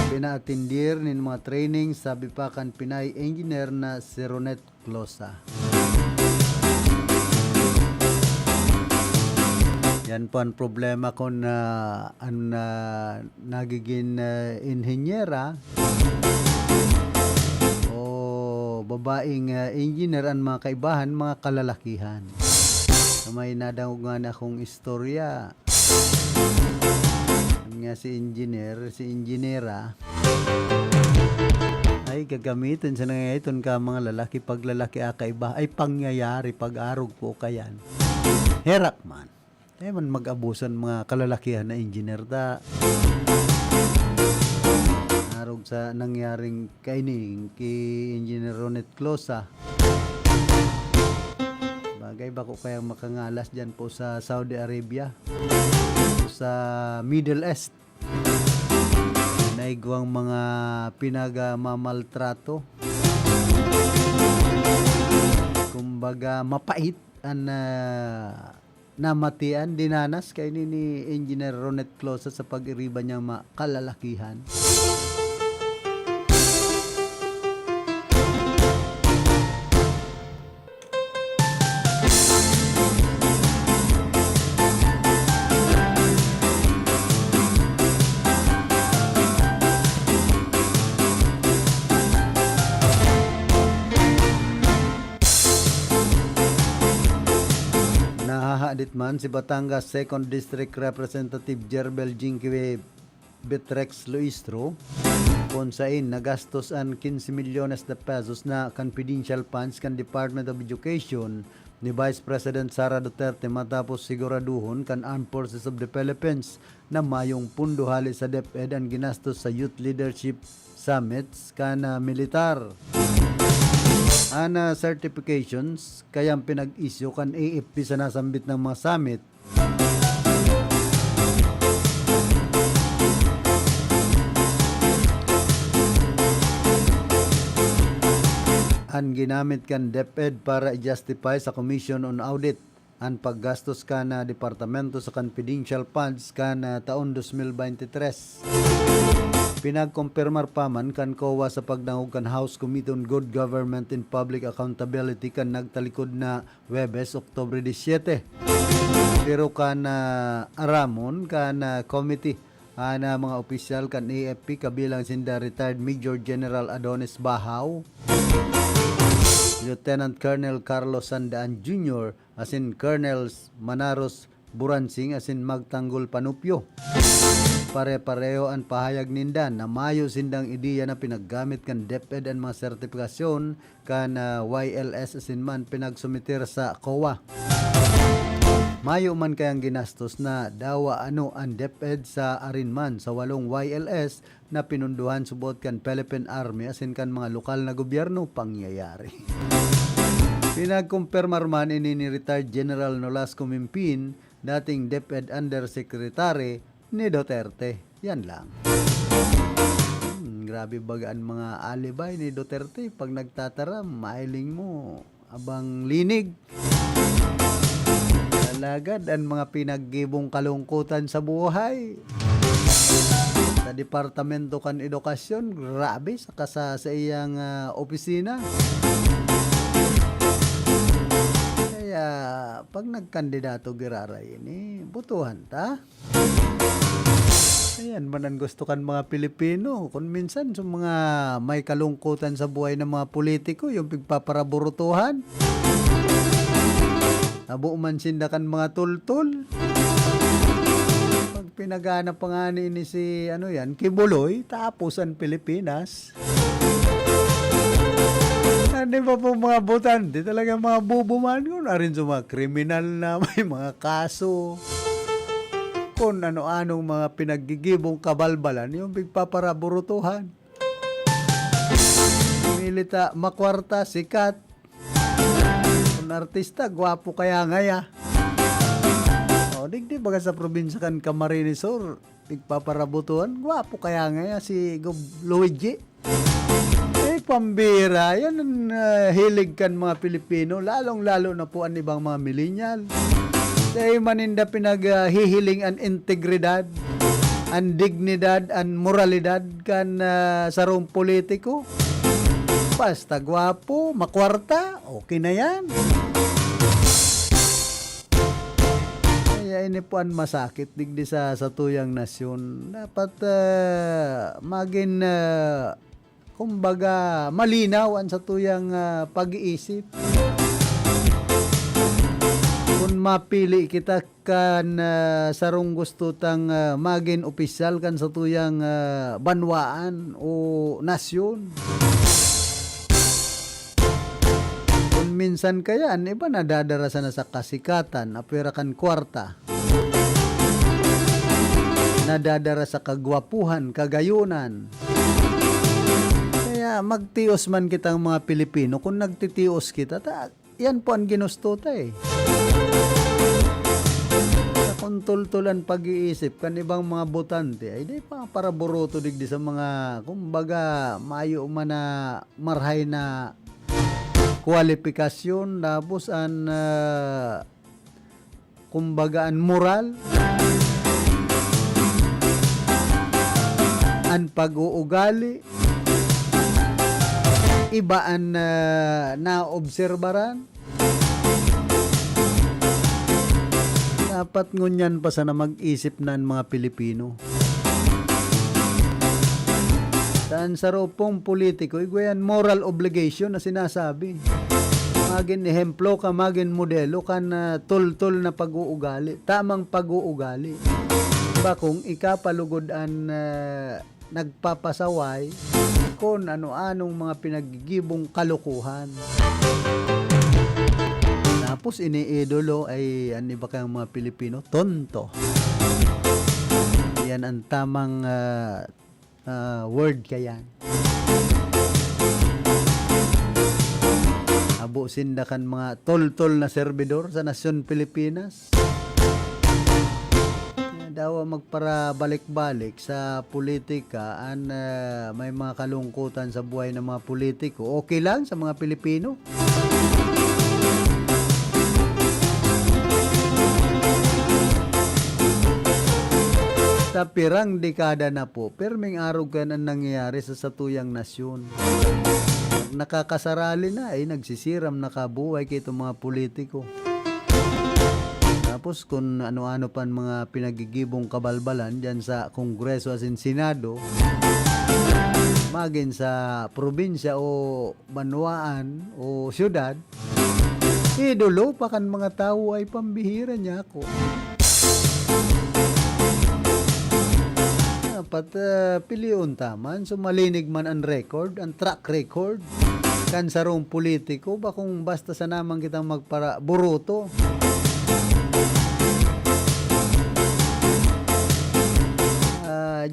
Pinaatendir nin mga training, sabi pa kan Pinay engineer na si Ronette Closa. Yan po an problema kun, ah, an, ah, nagigin, ah, inhenyera o babaeng, ah, engineer an mga kaibahan, mga kalalakihan. Na may nadangog nga na akong istorya. An nga si engineer, si engineera, ay gagamiton siya na nga iton ka mga lalaki, pag lalaki, ah, kaiba, ay pangyayari, pag-arog po kayan. Herak man. Tayo man mag-abuso an mga kalalakihan na engineer ta. Arog sa nangyaring kaining ki Engineer Ronette Closa. Bagay, bako kayang makangalas dyan po sa Saudi Arabia, sa Middle East. Naigwang mga pinagmamaltrato. Kumbaga, mapait an, ah, namatian, dinanas kaini ni Engineer Ronette Closa sa pag-iriba niyang mga kalalakihan. Nahahadit man si Batangas Second District Representative Jerbel Jinky Betrex Luistro, kun sain nagastos an quince milyones de pesos na confidential funds kan Department of Education ni Vice President Sara Duterte matapos siguraduhon kan Armed Forces of the Philippines na mayong pondo hali sa DepEd an ginastos sa Youth Leadership Summits kan, ah, militar. An, ah, certifications kayang pinag-isyu kan A F P sa nasambit na mga summit, an ginamit kan DepEd para i-justify sa Commission on Audit an paggastos kan, ah, departamento sa confidential funds kan, ah, taon dos mil baynte tres. Pinagkompirmar pa man kan COA sa pagdangog kan House Committee on Good Government and Public Accountability kan nagtalikod na Huwebes, Oktubre disiyete. Pero kan, ah, aramon kan, ah, committee an, ah, mga opisyal kan A F P, kabilang sinda Retired Major General Adonis Bahaw, Lieutenant Colonel Carlos Sandaan Junior, asin Colonels Manaros Buransing asin Magtanggol Panupyo. Pare-pareho an pahayag ninda na mayo sindang ideya na pinaggamit kan DepEd an mga sertipikasyon kan, ah, Y L S asin man pinagsumiter sa COA. Mayo man kayang ginastos na dawa ano an DepEd sa arin man sa walong Y L S na pinundohan subot kan Philippine Army asin kan mga lokal na gobyerno pangyayari. Pinagkumpirmar man ini ni retired General Nolasco Mimpin, dating DepEd Undersecretary ni Duterte. Yan lang. Hmm, grabe baga an mga alibay ni Duterte. Pag nagtataram, mahiling mo, abang linig. Alagad an mga pinaggibong kalungkutan sa buhay. Sa Departamento kan Edukasyon, grabe, saka sa, sa iyang, ah, opisina. Kaya, pag nagkandidato giraray ini, botohan ta. Ayan man ang gusto kan mga Pilipino. Kung minsan, sa mga may kalungkutan sa buhay ng mga politiko, yung pigpaparaburutuhan. Tabo man sinda kan mga tultol. Pag pinagana pa nga ni ini si, ano yan, Kibuloy, tapos ang Pilipinas. Ano ba po mga botante? Talaga mga bobo man yun. Arin sa mga kriminal na may mga kaso. Kung ano-anong mga pinaggigibong kabalbalan, yung pigpaparaburutuhan. Milita, makwarta, sikat. Kung artista, gwapo kaya ngaya. O, digdi baga sa probinsya kan Camarines Sur, pigpaparabutuhan, gwapo kaya ngaya si Gob Luigi. Eh, pambira. Yan ang, ah, hilig kan mga Pilipino, lalong-lalo na po an ibang mga millennial. Dai man ninda pinaghihiling an integridad, an dignidad, an moralidad kan, ah, sarong politiko. Basta gwapo, makwarta, okay na yan. Kaya ini po an masakit digdi sa satuyang nasyon. Dapat, ah, magin, ah, kumbaga, malinaw an satuyang, ah, pag-iisip. Kun mapili kita kan, ah, sarong gusto tang, ah, magin opisyal kan satuyang, ah, banwaan o nasyon. Kun minsan kaya, an iba nadadara sana sa kasikatan, apwera kan kwarta. Nadadara sa kagwapuhan, kagayonan. Kaya magtios man kitang mga Pilipino. Kung nagtitios kita, ta, yan po ang ginusto ta eh. Sa kung tultol an pag-iisip kan ibang mga botante, ay di pa paraburuto digdi sa mga, kumbaga, mayo man na marhay na kwalipikasyon, tapos an, ah, kumbaga, an moral, an pag-uugali, iba an, ah, naobserbaran. Dapat ngunyan pa sana mag-isip na an mga Pilipino. Sa an saro pong politiko, igwa yan moral obligation na sinasabi. Magin ehemplo ka, magin modelo kan, ah, tultol na pag-uugali, tamang pag-uugali. Bakong ikapalugod an, ah, nagpapasaway kun ano-anong mga pinaggigibong kalokohan. Tapos iniidolo ay an iba kayang mga Pilipino, tonto. Yan ang tamang, ah, ah, word kayan. Abo sinda kan mga toltol na serbidor sa nasyon Pilipinas. Dawa magparabalik-balik sa politika, an, ah, may mga kalungkutan sa buhay ng mga politiko. Okay lang sa mga Pilipino. Sa pirang dekada na po, pirming arog kan an nangyayari sa satuyang nasyon. Nakakasarali na, eh, nagsisiram na kabuhay kitong mga politiko. Tapos kung ano-ano pa ang mga pinagigibong kabalbalan diyan sa Kongreso asin Senado, magin sa probinsya o banwaan o siyudad, idolo pa kan mga tawo ay pambihira niya ako. Dapat, ah, pilion ta man. So, malinig man an record, an track record kan sarong politiko, bakong basta sana man kitang magparaburuto.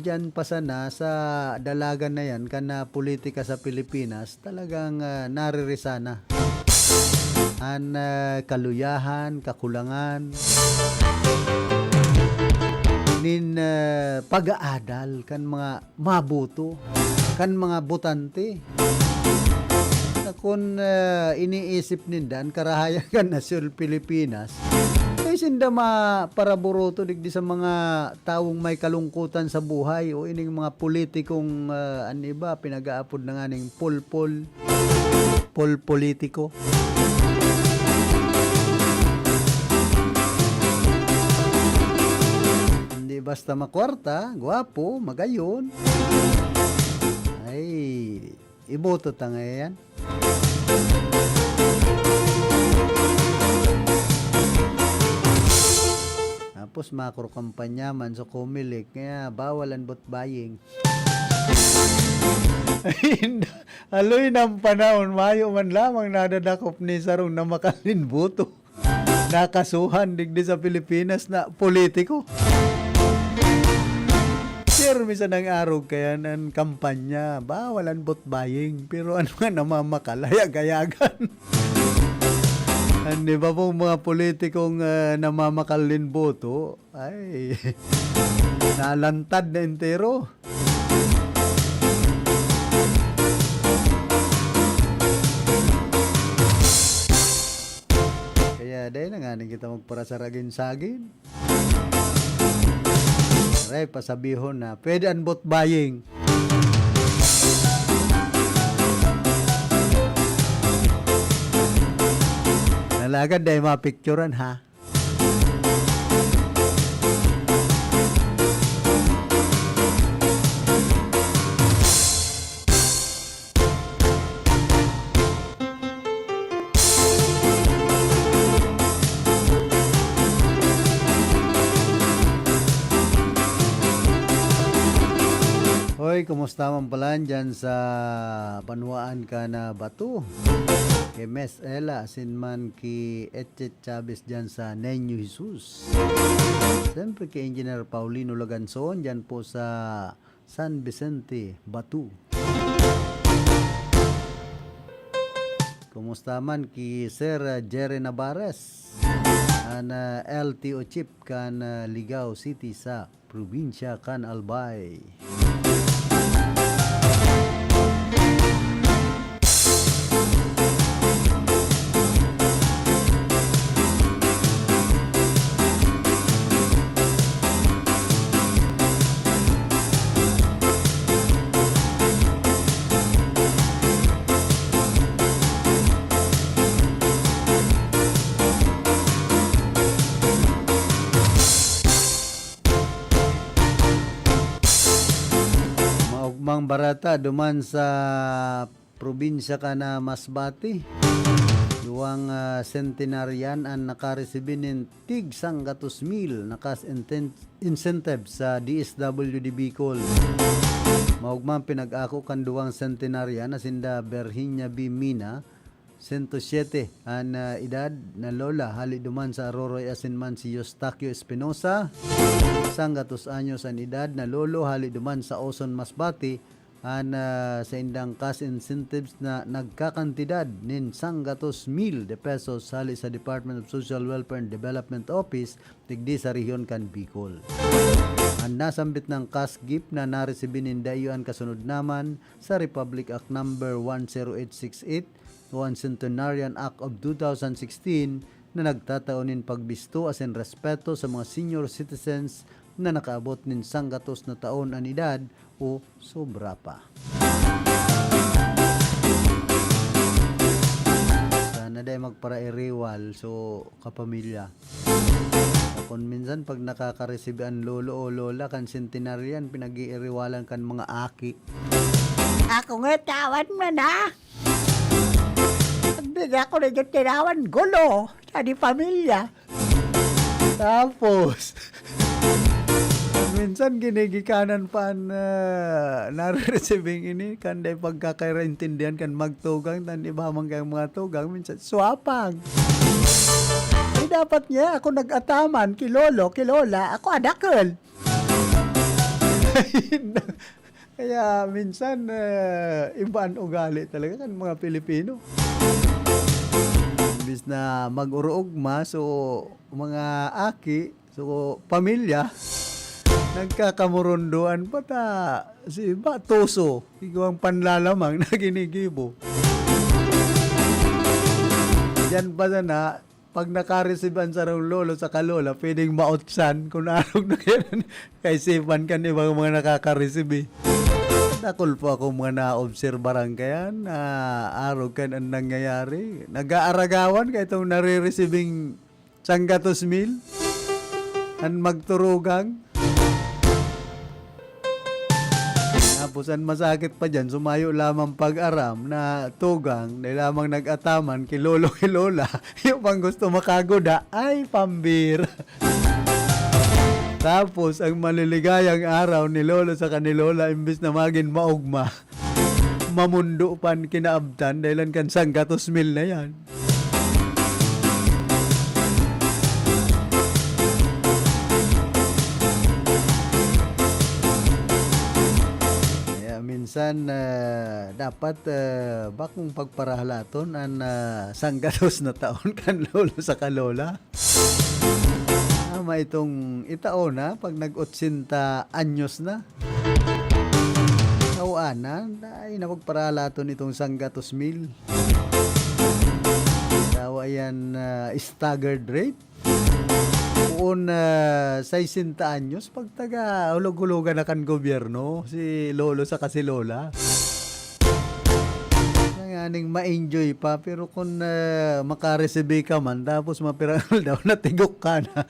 Diyan pa sana sa dalagan na yan, kan, ah, politika sa Pilipinas, talagang, ah, naririsa na. An, ah, kaluyahan, kakulangan nin, ah, pag-aadal kan mga maboto, kan mga botante. Na kun, ah, iniisip ninda an karahayan kan nasyon Pilipinas, dai sinda maparaboroto digdi sa mga tawong may kalungkutan sa buhay o ining mga politikong, ah, an iba pinag-aapod na nganing pulpol, polpolitiko. Hindi basta makwarta, gwapo, magayon. Ay, iboto ta ngayan. Tapos makro kampanya man sa Comelec, kaya bawal ang vote buying. Aloy ng panahon, mayo man lamang nadadakop ni sarong na makalin boto. Nakasuhan digdi sa Pilipinas na politiko. Sir, minsan ang arog kaya ng kampanya, bawal ang vote buying. Pero ano nga namamakalaya-gayagan? Ang iba pong mga politikong, ah, namamakal nin boto, ay, nalantad na entero. Kaya dai na ngani kita magparasaragin-sagin. Aray, pasabihon na. Pwede ang vote buying. Nalagad dai mapicturan, ha? Hoy, kumusta man pala dyan sa banwaan ka na bato? Kay Mes Ella, asin man ki Etchet Chavez dyan sa Niño Jesus. Siyempre kay Engineer Paulino Laganzon, dyan po sa San Vicente, Batu. Kumusta man ki Sir, ah, Jerry Navarez? An, ah, L T O chief kan, ah, Ligao City sa probinsya kan Albay. Maugmang bareta duman sa probinsya kan Masbate. Duwang, ah, centenarian an nakaresibi nin tig sanggatos mil na cash inten-, incentive sa D S W D Bicol. Maugmang pinag-ako kan duwang centenarian na sinda Virginia B. Mina, sento siete an, ah, edad na lola, hali duman sa Aroroy asin man si Eustaquio Espinosa, sanggatos anyos an edad na lolo, hali duman sa Oson, Masbate, an, ah, saindang cash incentives na nagkakantidad nin sanggatos mil de pesos hali sa Department of Social Welfare and Development Office digdi sa rehiyon kan Bicol. An nasambit nang cash gift na naresibi ninda iyo an kasunod naman sa Republic Act Number one zero eight six eight o an Centenarian Act of two thousand sixteen na nagtatao nin pagbisto asin respeto sa mga senior citizens na nakaabot nin sanggatos na taon an edad o sobra pa. Sana dai magparairiwal, so, kapamilya. Kun minsan, pag nakakaresibi an lolo o lola kan centenarian, pinag-iiriwalan kan mga aki. Ako nga, tawan mo na. Hindi ako na dyan tinawan gulo sa di pamilya. Tapos, minsan ginigikanan pa an, ah, nare-receiving ini, kan dai pagkakaintindihan kan magtugang, tan iba man kayong mga tugang, minsan swapang. Eh, dapat nga ako nag-ataman ki lolo, ki lola, ako adakel. Kaya minsan, eh, iba an ugali talaga kan mga Pilipino. Imbis na mag-uruog ma, so, mga aki, so, pamilya, nagkakamurondoan pa ta, si iba, tuso, igwang panlalamang na ginigibo. Diyan pa sana, pag nakareceive an sarong lolo saka lola, pwedeng mautsan kun arog na kaya kaisipan kan ibang mga nakaka-receive, eh. Dakul po akong mga naobserbaran kaya na arog kan an nangyayari. Nag-aaragawan kaya itong nare-receiving sanggatos mil. An magturugang. Tapos an masakit pa diyan, sumayo lamang pag-aram na tugang, dai lamang nag-ataman ki lolo, ki lola. Yung pang gusto makaguda, ay pambira. Tapos ang maliligayang araw ni lolo saka ni lola, imbis na magin maogma, mamundo pan kinaabtan dahilan kan sanggatos mil na yan. Kaya minsan, ah, dapat, ah, bakong pagparahalaton an, ah, sanggatos na taon kan lolo saka lola. Tama itong itao na pag nag-otsenta anyos na. Tawanan, ay, napagparahalaton itong sanggatos mil. Tawa yan, ah, staggered rate. Poon, ah, sesenta anyos, pag taga hulog-hulogan na kan gobyerno, si lolo saka si lola. Tanganing ma-enjoy pa, pero kun, ah, makaresebe ka man, tapos mapirang aldaw, natigok ka na,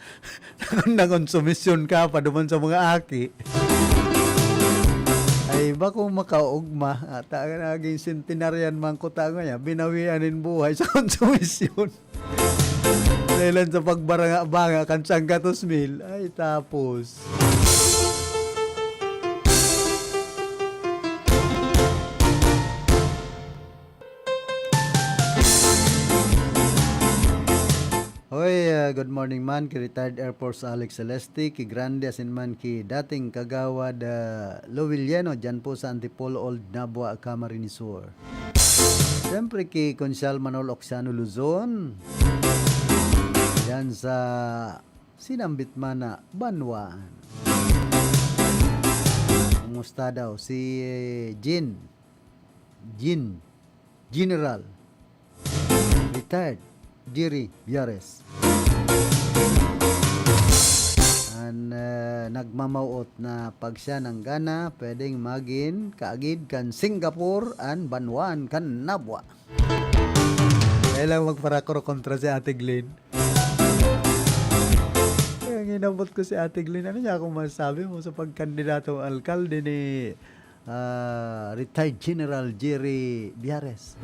nakonsumisyon ka pa duman sa mga aki. Ay, bako makaugma, ata naging centenarian man ko ta ngayon, binawian nin buhay sa konsumisyon. Dahilan sa pagbaranga-banga kan sanggatos mil. Ay, tapos. Hoy, ah, good morning man ki retired Air Force Alex Celeste, ki Grande asin man ki dating kagawad, ah, Lowiliano, dyan po sa Antipolo Old Nabua, Camarines Sur. Siyempre, ki Konsyal Manolo Oxiano Luzon, diyan sa Sinambit man na Banwaan. Kumusta daw si, eh, Jin? Jin. General. Retired. Jerry Biares. An, eh, nagmamawot na pag siya nanggana, pwedeng magin kaagid kan Singapore an Banwaan kan Nabua. Kaya lang magparakro kontra si Ate Glenn. Kaya ang inabot ko si Ate Glenn, ano niya akong masasabi mo sa pagkandidatong alkalde ni, ah, retired General Jerry Biares?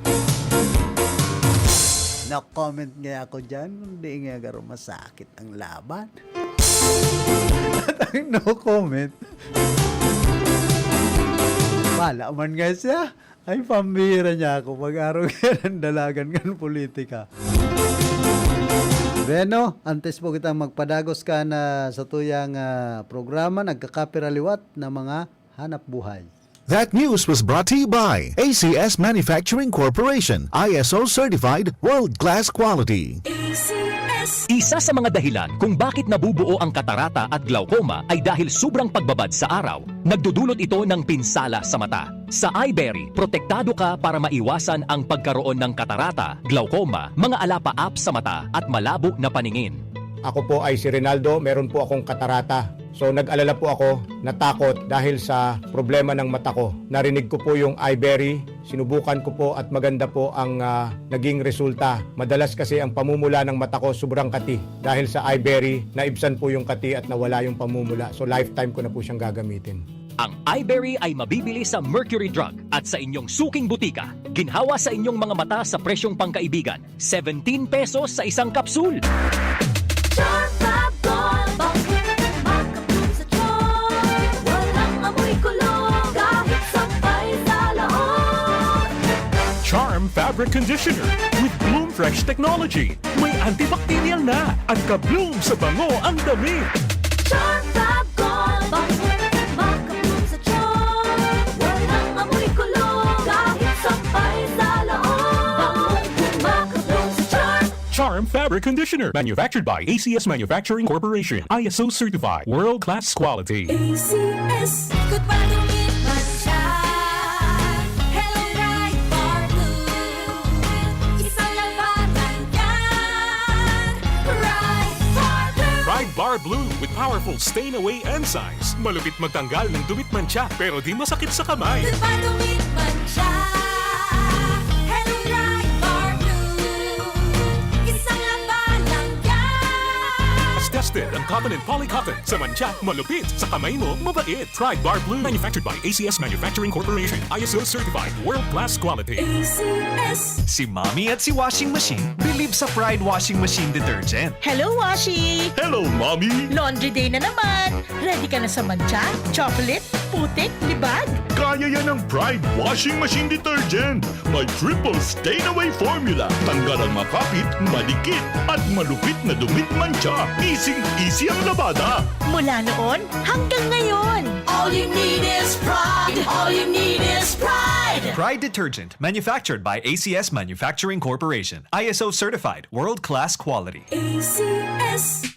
No comment nga ako dyan, kundi nga garo masakit ang laban. At ang no comment, wala man nga siya. Ay, pambihira niya ako. Pag-araw kaya ng dalagan kan politika. Bueno, antes po kitang magpadagos ka na sa tuyang, ah, programa, nagkakapira liwat na mga hanap buhay. That news was brought to you by A C S Manufacturing Corporation, I S O certified, world-class quality. A C S. Isa sa mga dahilan kung bakit nabubuo ang katarata at glaucoma ay dahil sobrang pagbabad sa araw. Nagdudulot ito ng pinsala sa mata. Sa iBerry, protektado ka para maiwasan ang pagkaroon ng katarata, glaucoma, mga alapaap sa mata at malabo na paningin. Ako po ay si Rinaldo, meron po akong katarata. So, nag-alala po ako, natakot dahil sa problema ng mata ko. Narinig ko po yung iBerry, sinubukan ko po at maganda po ang, ah, naging resulta. Madalas kasi ang pamumula ng mata ko sobrang kati. Dahil sa iBerry, naibsan po yung kati at nawala yung pamumula. So, lifetime ko na po siyang gagamitin. Ang iBerry ay mabibili sa Mercury Drug at sa inyong suking butika. Ginhawa sa inyong mga mata sa presyong pangkaibigan, seventeen pesos sa isang kapsul. Charm Fab Gold, bakit makaplum sa tiyan? Walang amoy kulog, kahit sampay sa laot. Charm Fabric Conditioner with Bloom Fresh Technology. May antibacterial na at ka-bloom sa bango ang damit. Charm Fab Gold, bakit makaplum Charm Fabric Conditioner, manufactured by A C S Manufacturing Corporation, I S O certified, world-class quality. A C S. Good pa dumit man siya. Hello, Pride Bar Blue. Isang labanan yan. Pride Bar Blue. Pride Bar Blue with powerful stain away enzymes. Malupit magtanggal ng dumit mantsa, pero di masakit sa kamay. Good pa dumit man siya. Hello, Pride Bar Blue. Isang labanan yan. Tested ang cotton and poly cotton. Sa mantsa, malupit. Sa kamay mo, mabait. Pride Bar Blue. Manufactured by A C S Manufacturing Corporation. I S O certified. World class quality. A C S. Si Mommy at si Washing Machine believe sa Pride Washing Machine Detergent. Hello, Washi! Hello, Mommy! Laundry day na naman! Ready ka na sa mantsa, chocolate, putik, libag? Kaya yan ng Pride Washing Machine Detergent! May triple stain away formula. Tanggal ang makapit, madikit, at malupit na dumit mantsa. Easy-easy ang labada. Mula noon hanggang ngayon. All you need is pride. All you need is pride. Pride detergent, manufactured by A C S Manufacturing Corporation. I S O certified, world-class quality. A C S.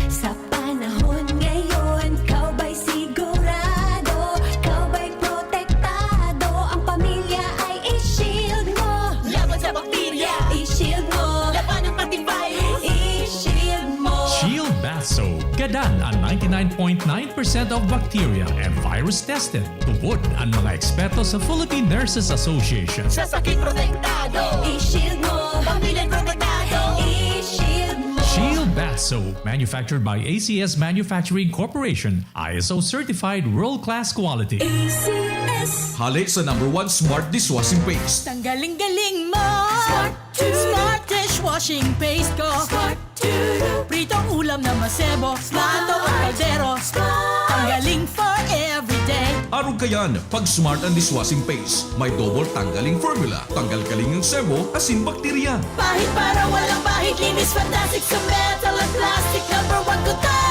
Sa panahon ngayon, ikaw ba'y sigurado? Ikaw ba'y protektado? Ang pamilya ay i-shield mo. Laban sa bakterya, i-shield mo. Laban ng pati virus, i-shield mo. Shield Bath Soap. Gadan ang ninety-nine point nine percent of bacteria and virus tested. Tubod ang mga eksperto sa Philippine Nurses Association. Sa sakit protektado, i-shield mo. Pamilya protektado, i-shield mo. Shield Bath Soap, manufactured by A C S Manufacturing Corporation, I S O certified world-class quality. A C S. Hale sa number one smart dishwashing paste. Tanggaling-galing mo! Smart Smart dishwashing paste ko. Smart Pritong ulam na masebo. Smart ang kaldero. Smart. Tanggaling for everyday. Arog kayan, pag Smart ang dishwashing paste, may double tanggaling formula. Tanggal kaling ang sebo, asin bakterya. Pahid para walang bahid, linis fantastic sa metal at plastic. Number one ko to.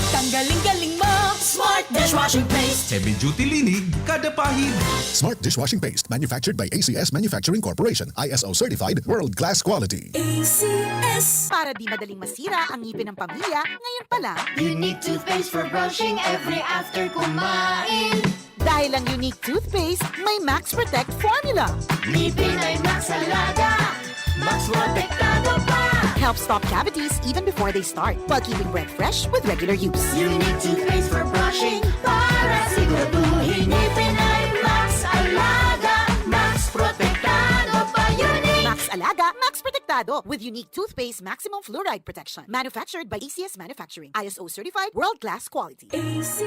Tanggaling-galing mo. Smart dishwashing paste. Heavy duty linig, kada pahid. Smart dishwashing paste, manufactured by A C S Manufacturing Corporation, I S O certified, world class quality. A C S. Para di madaling masira ang ngipin ng pamilya, ngayon pa lang. Unique toothpaste for brushing every after kumain. Dahil ang Unique Toothpaste may Max Protect Formula. Ngipin ay Max Alaga, Max Protektado pa. Help stop cavities even before they start, while keeping breath fresh with regular use. Unique toothpaste for brushing para siguraduhin ngipin ay Max Alaga, Max Protektado pa. Unique. Max Alaga, Max Protektado with Unique Toothpaste Maximum Fluoride Protection. Manufactured by A C S Manufacturing. I S O certified, world class quality. A C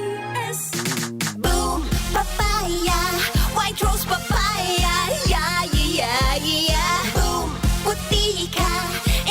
S. Boom Papaya, White Rose Papaya, yeah, yeah, yeah, yeah. Boom, puti ka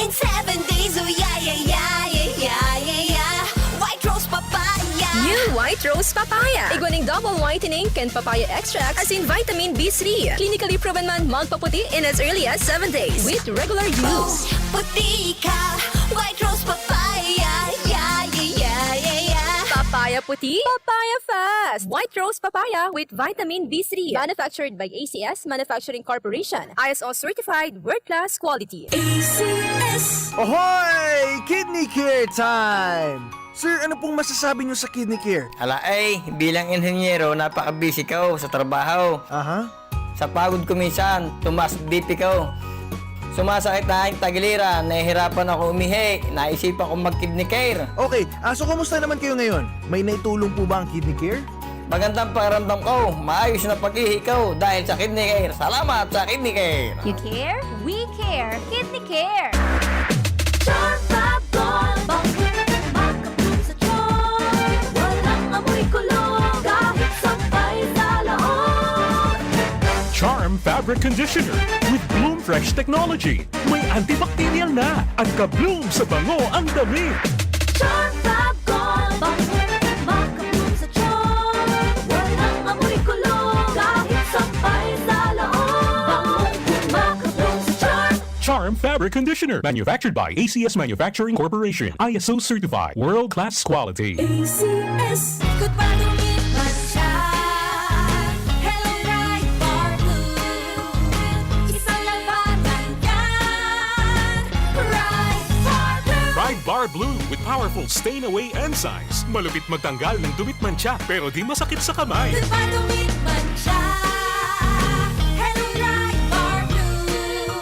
in seven days, oh yeah, yeah, yeah. White Rose Papaya. New White Rose Papaya. Igwa ning double whitening kan papaya extract asin vitamin B three. Clinically proven man magpaputi in as early as seven days with regular use. Puti ka, White Rose Papaya, yeah, yeah, yeah, yeah, yeah. Papaya puti, papaya fast. White Rose Papaya with vitamin B three. Manufactured by A C S Manufacturing Corporation. I S O certified, world class quality. A C S. Ohoy! Kidney Care time! Sir, ano pong masasabi niyo sa Kidney Care? Ala ay, bilang inhenyero, napaka-busy ko sa trabaho. Aha. Sa pagod ko minsan, tumaas B P ko. Sumasakit na ang tagiliran, nahihirapan ako umihi, naisipan kong mag-Kidney Care. Okay, ah, so kumusta naman kayo ngayon? May naitulong po ba ang Kidney Care? Magandang pakiramdam ko, maayos na pag-ihi ko dahil sa Kidney Care. Salamat sa Kidney Care! You care? We care! Kidney Care! Charm Fab Gold, bangkit, makabloom sa charm. Walang amoy kulog, kahit sampay sa loob. Charm Fabric Conditioner with Bloom Fresh Technology. May antibacterial na at ka-bloom sa bango ang damit. Charm Fab Gold, bangkit, makabloom sa charm. Walang amoy kulog, kahit sampay sa loob. Bangong makabloom sa charm. Charm Fabric Conditioner, manufactured by A C S Manufacturing Corporation, I S O certified, world class quality. A C S. Good pa dumit man siya. Hello, Pride Bar Blue. Isang labanan yan. Bar Blue with powerful stain away enzymes. Malupit magtanggal ng dumi't mantsa, pero di masakit sa kamay. Di ba dumi't mantsa? Hello Pride Bar Blue.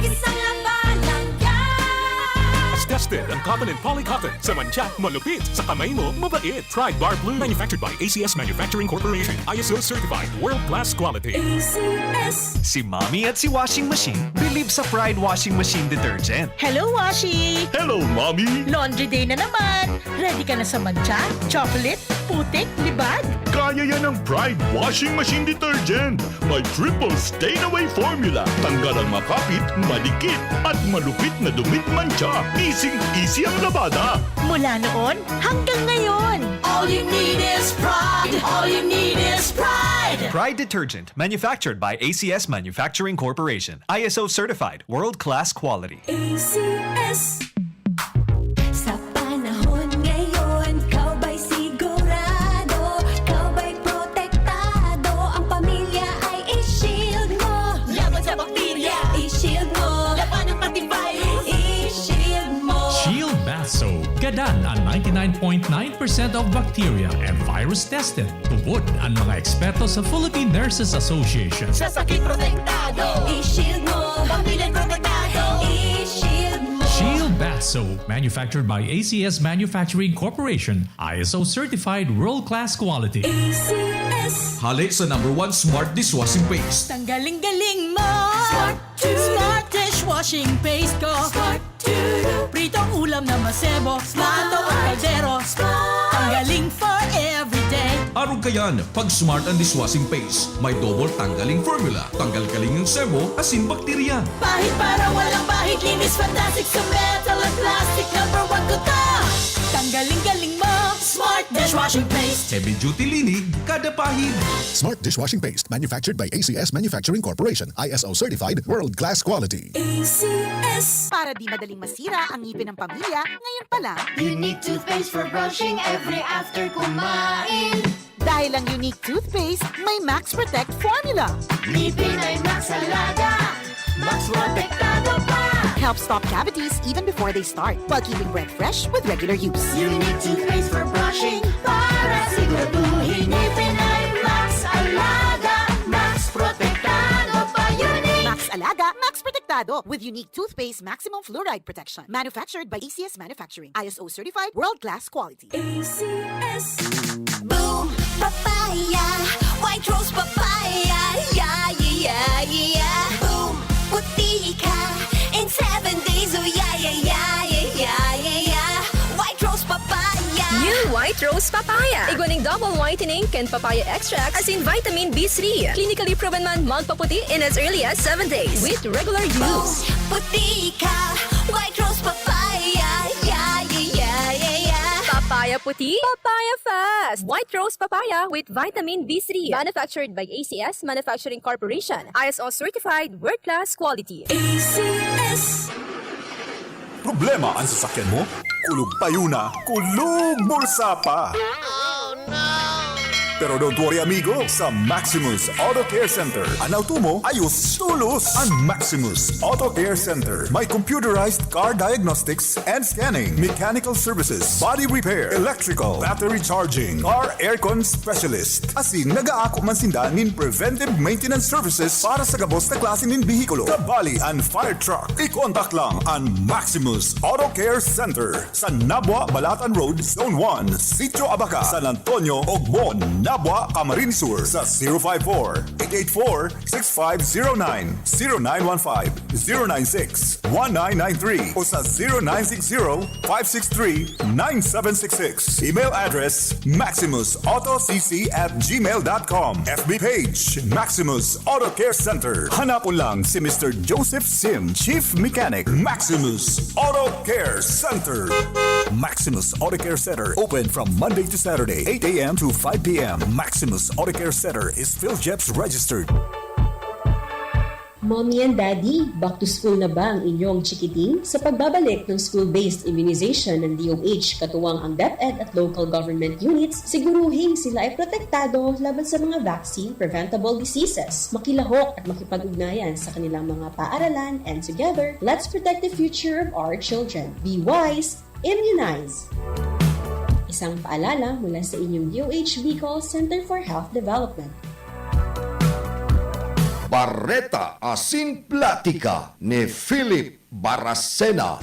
Isang laba lang yan. Tested ang cotton and poly cotton. Sa mantsa, malupit. Sa kamay mo, mabait. Pride Bar Blue. Manufactured by A C S Manufacturing Corporation. I S O certified. World class quality. A C S. Si Mommy at si Washing Machine believe sa Pride Washing Machine Detergent. Hello, Washi! Hello, Mommy! Laundry day na naman! Ready ka na sa mantsa, chocolate, putik, libag? Kaya yan ng Pride Washing Machine Detergent. May triple stain away formula. Tanggal ang makapit, madikit, at malupit na dumi't mantsa. Easy-easy ang labada. Mula noon hanggang ngayon! All you need is pride. All you need is pride. Pride Detergent, manufactured by A C S Manufacturing Corporation. I S O certified, world-class quality. A C S. Sa panahon ngayon, ikaw ba'y sigurado? Ikaw ba'y protektado? Ang pamilya ay i-shield mo. Laban sa bakterya, i-shield mo. Labanan pati virus, i-shield mo. Shield Bath Soap. Gadan ang ninety-nine point nine percent of bacteria and virus tested. Tubod ang mga eksperto sa Philippine Nurses Association. Sa sakit protektado, i-shield mo. Pamilya protektado, i-shield mo. Shield Bath Soap, manufactured by A C S Manufacturing Corporation, I S O certified world-class quality. A C S. Hale sa number one smart dishwashing paste. Tanggaling-galing mo! Smart to. Smart dishwashing paste ko! Smart to. Pritong ulam na masebo, plato o kaldero. Tanggaling for everyday. Arog kayan, pag smart ang dishwashing paste, may double tanggaling formula. Tanggal kaling ang sebo, asin bakterya. Pahid para walang bahid, linis fantastic sa metal at plastic. Number one ko to! Tanggaling-galing mo! Smart dishwashing paste! Heavy duty linig, kada pahid. Smart dishwashing paste, manufactured by A C S Manufacturing Corporation, I S O certified, world class quality. A C S. Para di madaling masira ang ngipin ng pamilya, ngayon pa lang. Unique toothpaste for brushing every after kumain. Dahil ang Unique Toothpaste may Max Protect Formula. Ngipin ay Max Alaga, Max Protektado pa. Help stop cavities even before they start, while keeping breath fresh with regular use. Unique toothpaste for brushing para siguraduhin ngipin ay Max Alaga, Max Protektado pa. Unique. Max Alaga, Max Protektado with Unique Toothpaste Maximum Fluoride Protection. Manufactured by A C S Manufacturing. I S O certified, world-class quality. A C S. Boom! Papaya! White Rose Papaya! Yeah, yeah, yeah, yeah! Boom! Puti ka! In seven days, oh yeah, yeah, yeah, yeah, yeah, yeah, yeah! White Rose Papaya! New White Rose Papaya. Igwa ning double whitening kan papaya extract asin vitamin B three. Clinically proven man magpaputi in as early as seven days with regular use. Puti ka! White Rose Papaya! Yeah, yeah, yeah, yeah, yeah! Papaya puti, papaya fast. White Rose Papaya with vitamin B three. Manufactured by A C S Manufacturing Corporation. I S O certified, world class quality. A C S. Problema ang sasakyan mo? Kulog payo na, kulog bulsa pa! Pero don't worry amigo, sa Maximus Auto Care Center, an auto mo ayos tolos. An Maximus Auto Care Center may computerized car diagnostics and scanning, mechanical services, body repair, electrical, battery charging, car aircon specialist. Asin nagaako man sinda nin preventive maintenance services para sa gabos na klase nin behikulo, kabali an fire truck. I-contact lang an Maximus Auto Care Center sa Nabua Balatan Road, Zone one, Sitio Abaca, San Antonio, Ogbon, Nabua, Camarines Sur sa zero five four, eight eight four, six five zero nine, zero nine one five, zero nine six, one nine nine three o sa zero nine six zero, five six three, nine seven six six. Email address, maximus auto c c at gmail dot com. F B page, Maximus Auto Care Center. Hanapon lang si Mister Joseph Sim, Chief Mechanic, Maximus Auto Care Center. Maximus Auto Care Center, open from Monday to Saturday, eight a m to five p m. Maximus Auto Care Center is PhilGEPS registered. Mommy and Daddy, back to school na ba ang inyong chikiting? Sa pagbabalik ng school-based immunization ng D O H, katuwang ang DepEd at local government units, siguruhing sila ay protektado laban sa mga vaccine-preventable diseases. Makilahok at makipag-ugnayan sa kanilang mga paaralan, and together, let's protect the future of our children. Be wise, Immunize. Isang paalala mula sa inyong D O H Bicol Center for Health Development. Bareta asin platika ni Philip Baracena.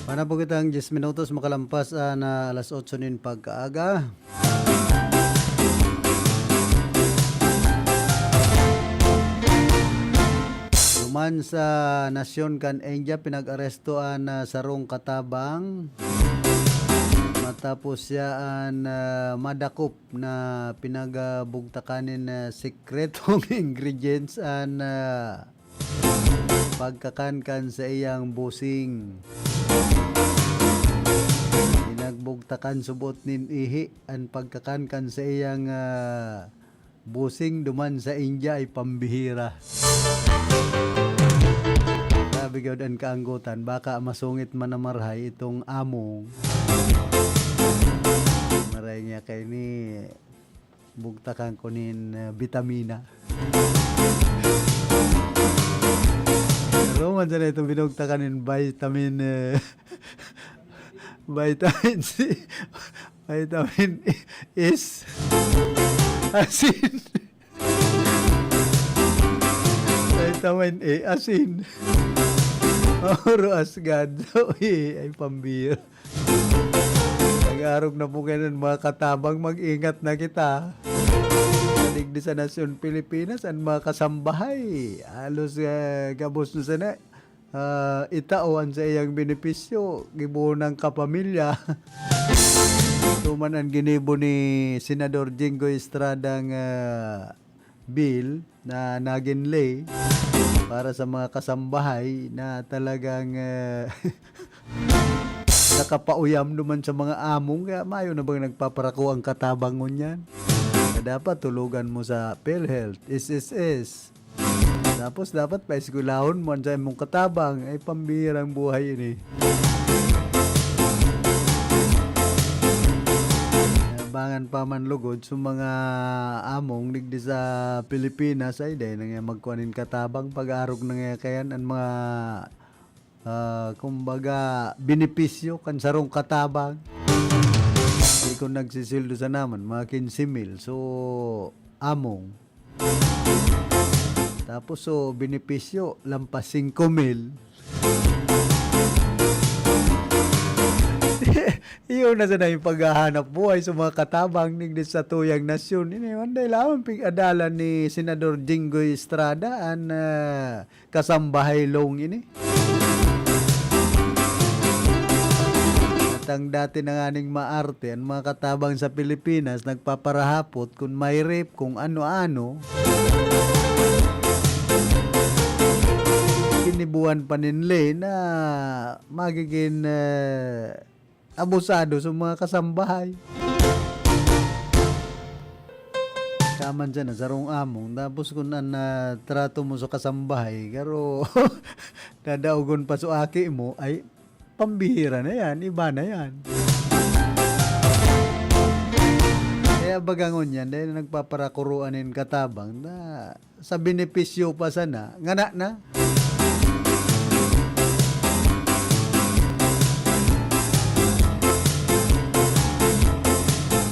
Panabog itang diyes minutos makalampas ah, na alas otso nin pagkaaga. Duman sa nasyon kan India, pinag-aresto an ah, sarong katabang matapos siya an ah, madakop na pinagbugtakan nin ah, sikretong ingredients an ah, pagkakan kan saiyang busing. Pinagbugtakan subot nin ihi an pagkakan kan saiyang ah, busing duman sa India ay pambihira. Sabi gawad an kaanggotan, baka masungit man na marhay itong among. Maray niya kay ni bugtakan ko nin ah, bitamina. Roman sana itong binugtakan nin vitamin, eh, vitamin C, vitamin S, asin. Vitamin A, asin. Mauro asgad. Uy, ay pambira. Nag-arog na po kayo ng mga katabang, mag-ingat na kita. Sa digdi sa nasyon Pilipinas, ang mga kasambahay, halos ah, gabos na sana ah, itao an saiyang benepisyo, gibo ng kapamilya. Tuman ang ginibo ni Senador Jinggoy Estrada nga bill na nagin ley para sa mga kasambahay na talagang ah, nakapauyam duman sa mga among, kaya mayo na bang nagpaparako ang katabang ngunyan? Na dapat tulugan mo sa PhilHealth, S S S. Tapos dapat paeskwelahon mo an saimong katabang, ay pambihirang buhay ini. Abangan pa man lugod sa mga among digdi sa Pilipinas, ay dai na nga magkuha nin katabang, pag-arog na nga kayan an mga ah, kumbaga, benepisyo kan sarong katabang. Di ko nagsisildo sa naman, mga quince mil. So, among. Tapos, so, benepisyo, lampas singko mil. Iyon na sana yung paghahanap buhay sa mga katabang digdi sa tuyang nasyon. Ini, manday lamang pig-adalan ni Senador Jinggoy Estrada an ah, kasambahay long ini. At ang dati na nganing maarte, ang mga katabang sa Pilipinas nagpaparahapot kung may rape, kung ano-ano. Kinibuan pa nin ley na magiging eh, abusado sa mga kasambahay. Kaman dyan, sarong among. Tapos kung an ah, trato mo sa kasambahay, garo dadaogon pa so aki mo, ay pambihira na yan, iba na yan. Kaya bagangon yan, dahil nagpaparakuruan nin katabang na sa benepisyo pa sana, ngana na.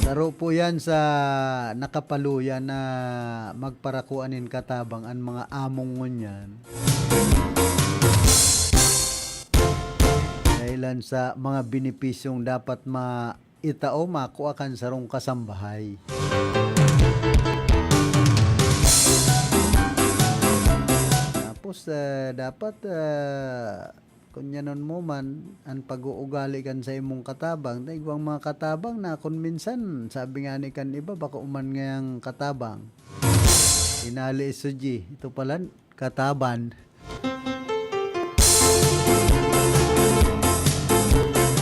Saro po yan sa nakapaluya na magparakua nin katabang an mga among ngunyan. Dahilan sa mga benepisyong dapat ma-, itao makua kan sarong kasambahay. Tapos, ah, dapat, ah, kunyanon mo man an pag-uugali kan sa imong katabang. Ta igwang mga katabang na kun minsan, sabi nga ni kan iba, bako man ngayang katabang. Inali isuji, ito palan, kataban.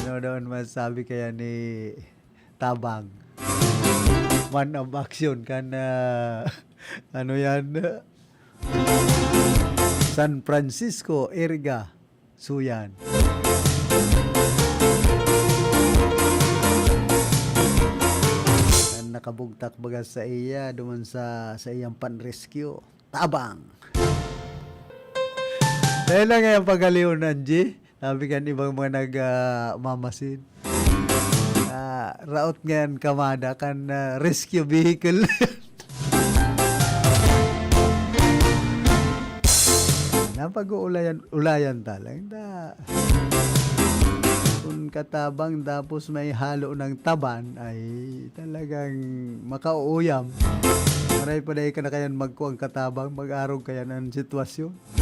Ano daw an masasabi kaya ni Tabang? Man of action kan, ah, ano yan? San Francisco, Erga, Suyan. An nakabugtak baga sa iya, duman sa, sa iyang pan-rescue. Tabang. Kaya lang yan pagaliw na, G. Sabi kan ibang mga nag, ah, mamasid. Ah, raot ngayon kamada kan, ah, rescue vehicle. Napag-uulayan, ulayan ta lang. Da, kun katabang tapos may halo ng taban, ay talagang makauuyam. Maray pa dahil ka na kayan magkuang katabang, mag-arog kayan ang sitwasyon.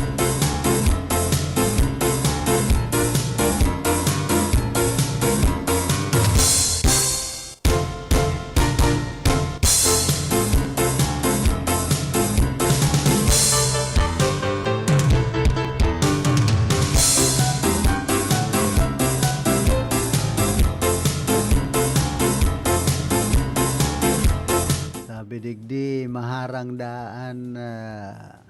Sabi digdi, maharang daan, ah,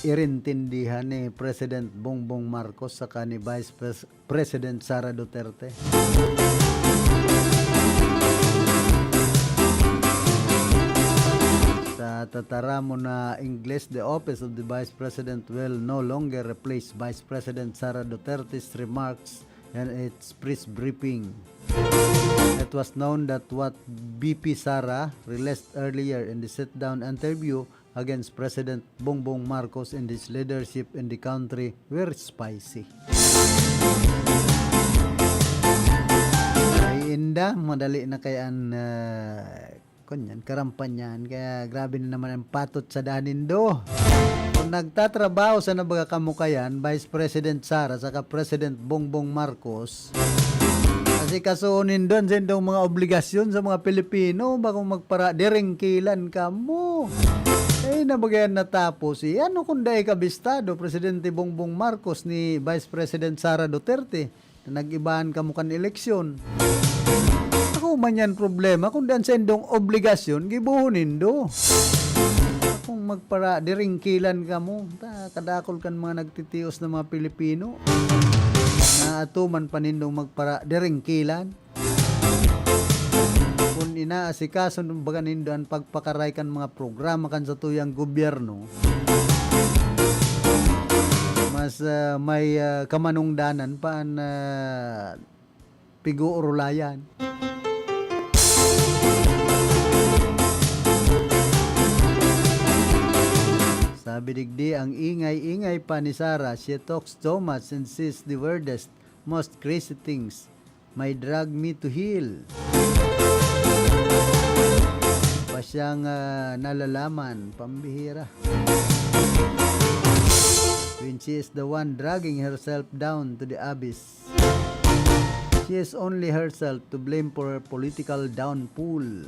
irintindihan ni President Bongbong Marcos saka ni Vice Pres-, President Sara Duterte. Sa tataramon na Ingles, the office of the Vice President will no longer replace Vice President Sara Duterte's remarks in its press briefing. It was known that what V P Sara released earlier in the sit-down interview against President Bongbong Marcos and his leadership in the country were spicy. Ay, inda, madali na kaya ang, ah, kunyan, karampanyan. Kaya grabe na naman ang patot sa danindo. Kung nagtatrabaho sa nabaga kamukayan, Vice President Sara saka President Bongbong Marcos, asikasuon nindo an saindong mga obligasyon sa mga Pilipino, bakong magpara-, diringkilan kamo. Eh, na ba kaya natapos? Eh, ano kung dai kabistado, Presidente Bongbong Marcos ni Vice President Sara Duterte, na nag-ibahan kamo kan eleksyon? Ako man yan problema, kundi an saindong obligasyon, gibohon nindo. Kung magpara-, diringkilan kamo, ta-, kadakol kan mga nagtitios na mga Pilipino, na atuman pa nindong magpara-, diringkilan. Kun inaasikaso baga nindo an pagpakaray kan mga programa kan satuyang gobyerno, mas, ah, may, ah, kamanungdanan pa an, ah, pig-uurulayan. Sabi digdi, ang ingay-ingay pa ni Sara, "She talks too much and says the weirdest, most crazy things. May drag me to hell." Pa siyang, ah, nalalaman, pambihira. When she is the one dragging herself down to the abyss, she is only herself to blame for her political downfall.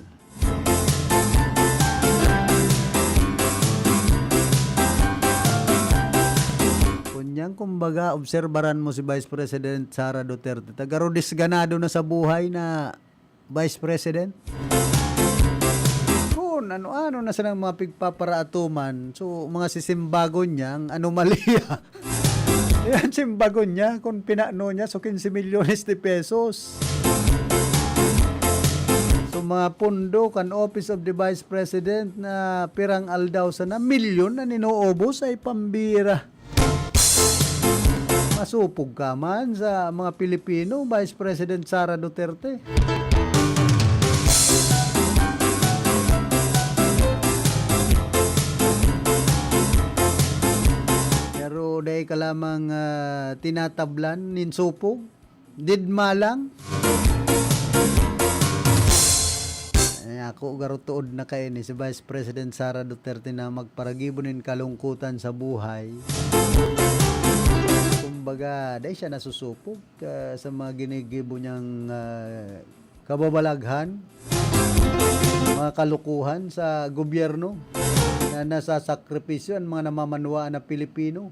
Kunyang, kumbaga, obserbaran mo si Vice President Sara Duterte. Tagaro disganado na sa buhay na Vice President. Kun ano-ano na sanang mga pigpaparaatuman. So, mga sisimbagon niya, ang anomalya. Yan, simbagon niya, kung pinano niya, so quince milyones de pesos. So, mga pondo kan Office of the Vice President na pirang aldaw sana, milyon na ninuubos ay pambira. Masupog ka man sa mga Pilipino, Vice President Sara Duterte. Pero dai ka lamang, ah, tinatablan nin supog. Didma lang. Eh, ako garo tuod na kaini si Vice President Sara Duterte na magparagibo nin kalungkutan sa buhay. Kumbaga, dai siya nasusupog, ah, sa mga ginigibo niyang, ah, kababalaghan, mga kalukuhan sa gobyerno na nasasakripisyo ang mga namamanwaan na Pilipino.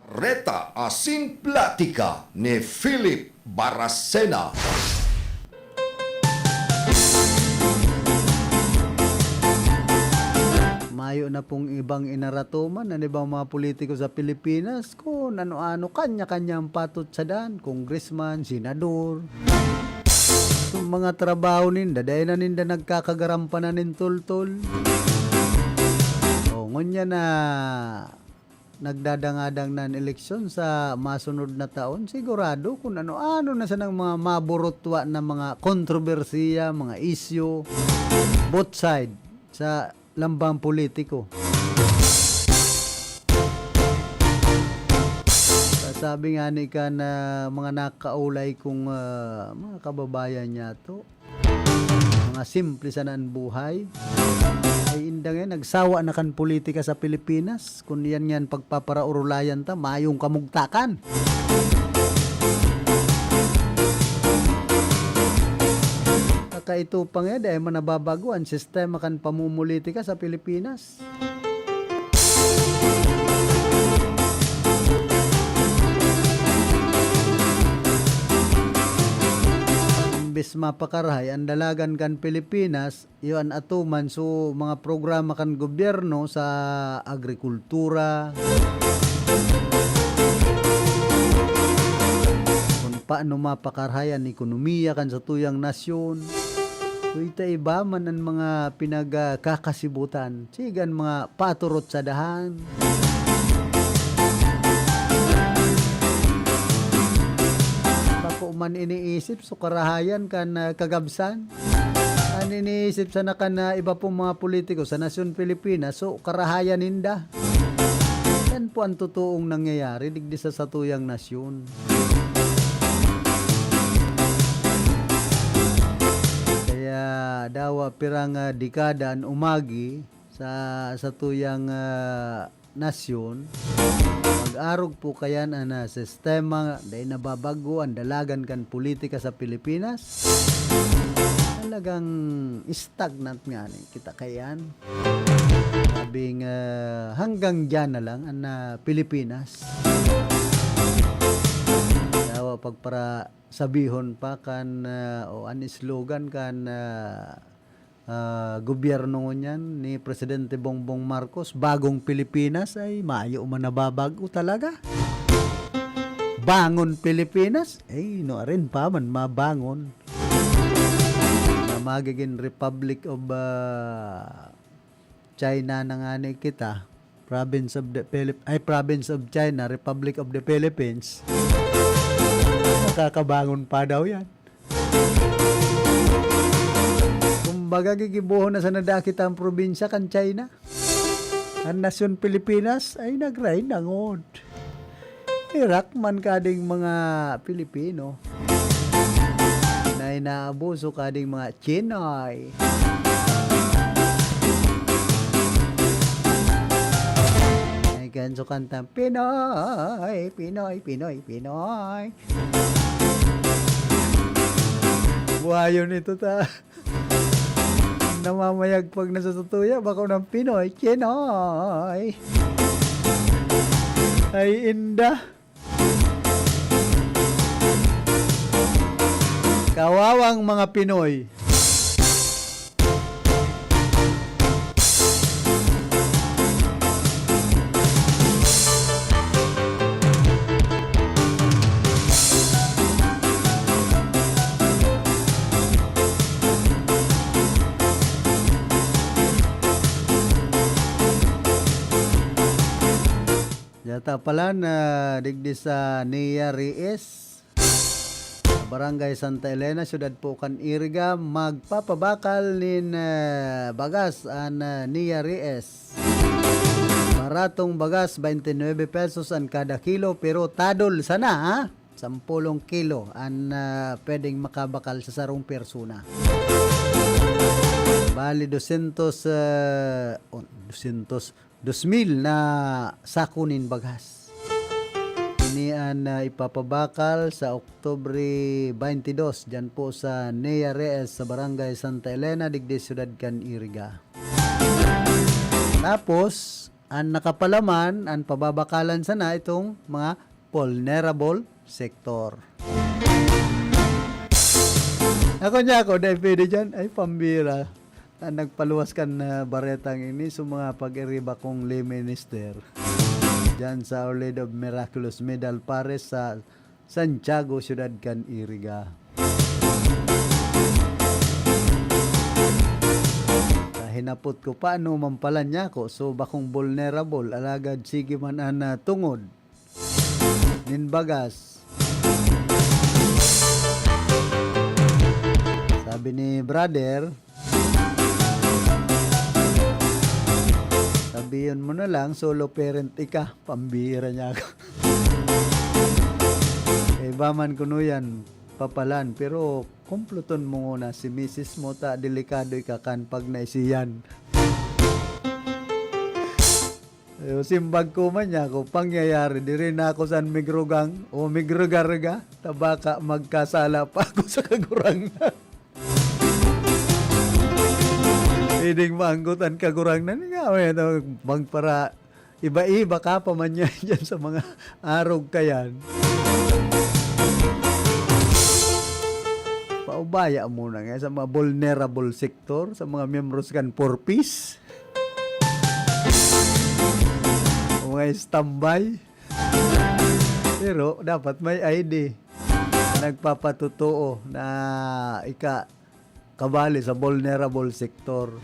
Reta asin platika ni Philip Baracena. Mayo na pong ibang inaratuman an ibang mga politiko sa Pilipinas, kun ano-ano, kanya-kanyang patutsadan, congressman, senador. Itong mga trabaho ninda, dai na ninda nagkakagarampanan nin tultol. Ngunyan na nagdadangadang na an eleksyon sa masunod na taon, sigurado kun ano-ano na sanang mga maburutwa na mga kontrobersiya, mga isyu, both side sa lambang politiko. Sa sabi nga ni kan, ah, mga nakaulay kong, ah, mga kababayan niyato, mga simple sana an buhay. Ay, inda ngayon, nagsawa na kan politika sa Pilipinas. Kun iyan ngan pagpaparaorulayan ta, mayong kamugtakan. Saka ito pa nga, dai man nababago an sistema kan pamumulitika sa Pilipinas. Imbes mapakarahay an dalagan kan Pilipinas, iyo an atuman so mga programa kan gobyerno sa agrikultura, kun paano mapakarahay an ekonomiya kan satuyang nasyon. Kun ita iba man an mga pinagkakasibutan, sige an mga paturot sa dahan. Bako man iniisip so karahayan kan, ah, kagabsan. An iniisip sana kan, ah, iba pong mga politiko sa nasyon Pilipinas, so karahayan ninda. Yan po ang totoong nangyayari digdi sa satuyang nasyon. Kaya dawa pirang, ah, dekada an umagi sa satuyang, ah, nasyon, mag-arog po kayan an, ah, sistema, dai nababago an dalagan kan politika sa Pilipinas. Talagang stagnant nga ni kita kayan. Sabing, ah, hanggang diyan na lang an, ah, Pilipinas. Dawa pagpara-, sabihon pa kan, ah, o an slogan kan, ah, ah, gobyerno ngunyan ni Presidente Bongbong Marcos, "Bagong Pilipinas," ay mayo man nababago talaga. Bangon Pilipinas, ay nuarin pa man mabangon. Na magiging Republic of, ah, China na ngani kita. Province of the Philip-, ay, Province of China, Republic of the Philippines. Makakabangon pa daw yan. Kumbaga, gigibohon na sana daa kita an probinsya kan China. An nasyon Pilipinas ay nagray na ngot. Herak man kading mga Pilipino. Na inaabuso kading mga Chinoy. Ay, kan so kanta, "Pinoy, Pinoy, Pinoy, Pinoy." Buhayon ito ta. Namamayagpag na sa satuya, bako ng Pinoy, Chinoy. Ay, inda. Kawawang mga Pinoy. Yata pala na digdi sa Nia Reyes, Barangay Santa Elena, Siyudad po kan Iriga, magpapabakal nin, eh, bagas an, eh, Nia Reyes. Baratong bagas, twenty-nine pesos an kada kilo, pero tadol sana, ha? Sampolong kilo an, ah, pwedeng makabakal sa sarong persona. Bali, dosyentos, eh, oh, dosyentos, dos mil na sako nin bagas. Ini an, ah, ipapabakal sa Oktubre twenty-two, diyan po sa Nia Reyes, sa Barangay Santa Elena, digdi siyudad kan Iriga. Tapos, an nakapalaman, an pababakalan sana itong mga vulnerable sector. Ako niya ako, dahil pwede dyan, ay pambira. An nagpaluwas kan, ah, baretang ini, so mga pag-iriba kong lay minister. Diyan sa Our Lady of Miraculous Middle Parish sa Santiago, siyudad kan Iriga. Hinapot ko, "Paano man pala niya ako? So, bakong vulnerable, alagad sige man an, ah, tungod nin bagas." Sabi ni brother, "Sabihon mo na lang, solo parent ika." Pambira niya ako. Iba man kuno yan, papalan, pero kumploton mo nguna si misis mo ta delikado ika kan pag naisiyan. Ayo, simbag ko man niya ako, pangyayari, diri na ako san migrugang o migrugarga, ta baka magkasala pa ako sa kagurangnan. Pwedeng maanggot an kagurangnan. Nga, may ano, magpara-, iba-iba ka pa man yan dyan sa mga arog kayan. Paubaya muna nga sa mga vulnerable sector, sa mga miyembros kan Four Ps, o mga standby. Pero dapat may I D. Nagpapatotoo na ika kabali sa vulnerable sector.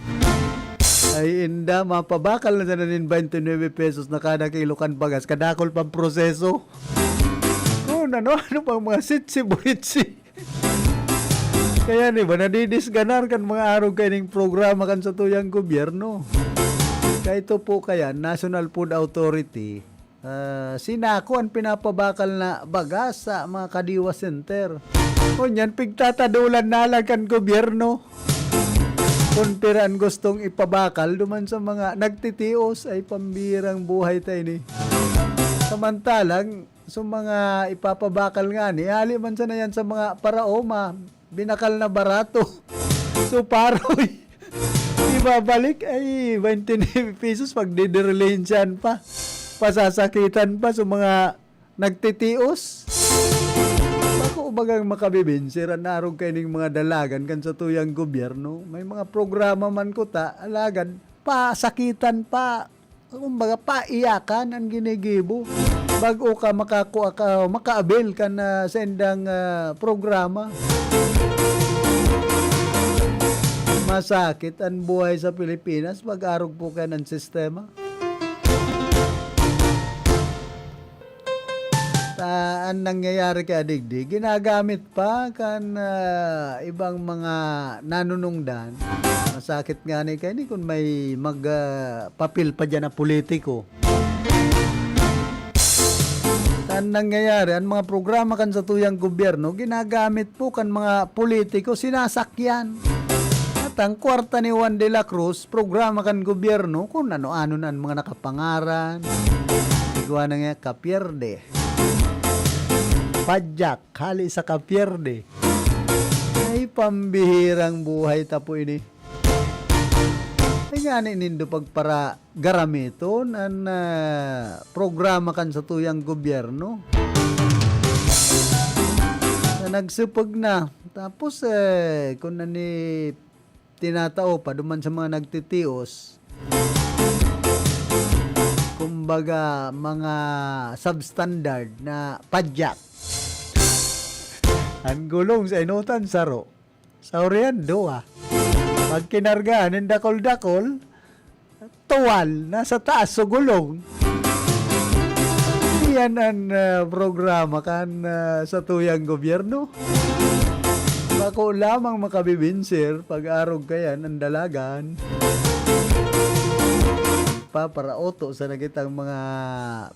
Ay, inda, mapabakal na sana nin twenty-nine pesos na kada kilo kan bagas, kadakul pang proseso. Kung ano-ano pang mga sitsi-buritsi. Kaya ni ba, nadidisganar kan mga arog kaining programa kan satuyang gobyerno. Kaya ito po kaya, National Food Authority, ah, sinako an pinapabakal na bagas sa mga Kadiwa Center. Ngunyan, pigtatadolan na lang kan gobyerno. Kun pira an gustong ipabakal duman sa mga nagtitios, ay pambirang buhay ta ini. Samantalang, sa mga ipapabakal ngani, hali man sana yan sa mga paraoma, binakal na barato. So, paroy, ibabalik, ay, twenty-nine pesos, pagdidirlensyan pa. Pasasakitan pa sa mga nagtitios. Bako bagang makabibinsir an arog kaining mga dalagan kan satuyang gobyerno. May mga programa man kuta, alagad pasakitan pa. Kumbaga, paiyakan an ginigibo. Bag-o ka makakua ka, maka-avail kan, ah, saindang, ah, programa. Masakit an buhay sa Pilipinas pag arog po kaiyan an sistema. Ta-, an nangyayari kaya digdi, ginagamit pa kan, ah, ibang mga nanunungdan. Masakit ngani kaini kun may mag, ah, papel pa diyan na politiko. An nangyayari, an mga programa kan satuyang gobyerno, ginagamit po kan mga politiko, sinasakyan. At ang kwarta ni Juan de la Cruz, programa kan gobyerno, kun ano-ano na an mga nakapangaran. Igwa na nga, kapierde. Padyak, hali sa kapierde. Ay, pambihirang buhay ta po ini. Ay, ngani nindo pagpara-, garamiton an, ah, programa kan satuyang gobyerno na nagsupog na. Tapos, eh, kung nani tinatao pa duman sa mga nagtitios, kumbaga, mga substandard na padyak. An gulong sa enotan, saro. Sa hurihan, duwa. Pag kinarga nin dakol-dakol, tuwal, nasa taas sa gulong. Iyan an, ah, programa kan, ah, satuyang gobyerno. Bako lamang makabibinsir pag arog kayan an dalagan. Paparaoto sa nakitang mga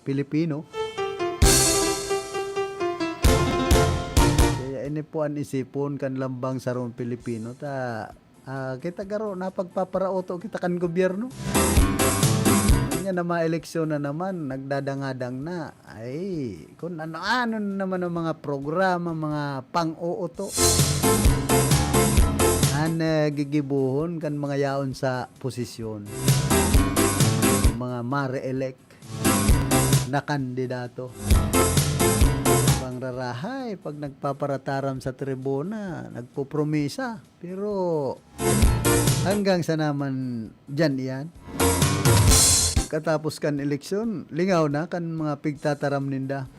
Pilipino. Kaya ini po an isipon kan lambang sarong Pilipino ta, ah, kita garo napagpaparaoto kita kan gobyerno. Kanya na mga eleksyon na naman, nagdadangadang na. Ay, kung ano-ano na naman ang mga programa, mga pang-ooto. An, eh, gigibohon kan mga yaon sa posisyon. Mga mare-elect na kandidato. Pangrarahay, pag nagpaparataram sa tribuna, nagpopromisa. Pero hanggang sa naman diyan iyan. Katapos kan eleksyon, lingaw na kan mga pigtataram ninda.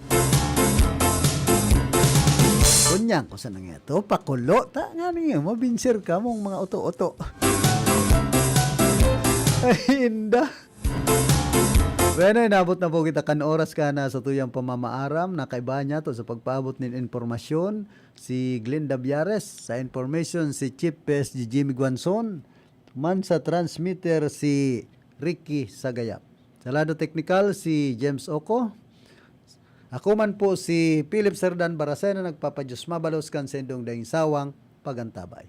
Kunyang ko sa nangyato, pakulo ta nga niyo, mabinsir ka mong mga oto-oto. Ay, inda. Bueno, inabot na po kita kan oras ka na sa tuyang pamamaaram. Nakaiba niya to sa pagpaabot nin impormasyon si Glinda Biares. Sa information, si Chief P S G Jimmy Guanzon. Man sa transmitter, si Ricky Sagayap. Sa lado teknikal, si James Oco. Ako man po si Philip Serdan Barasay na nagpapadyos mabalos kan sendong daing sawang pagantabay.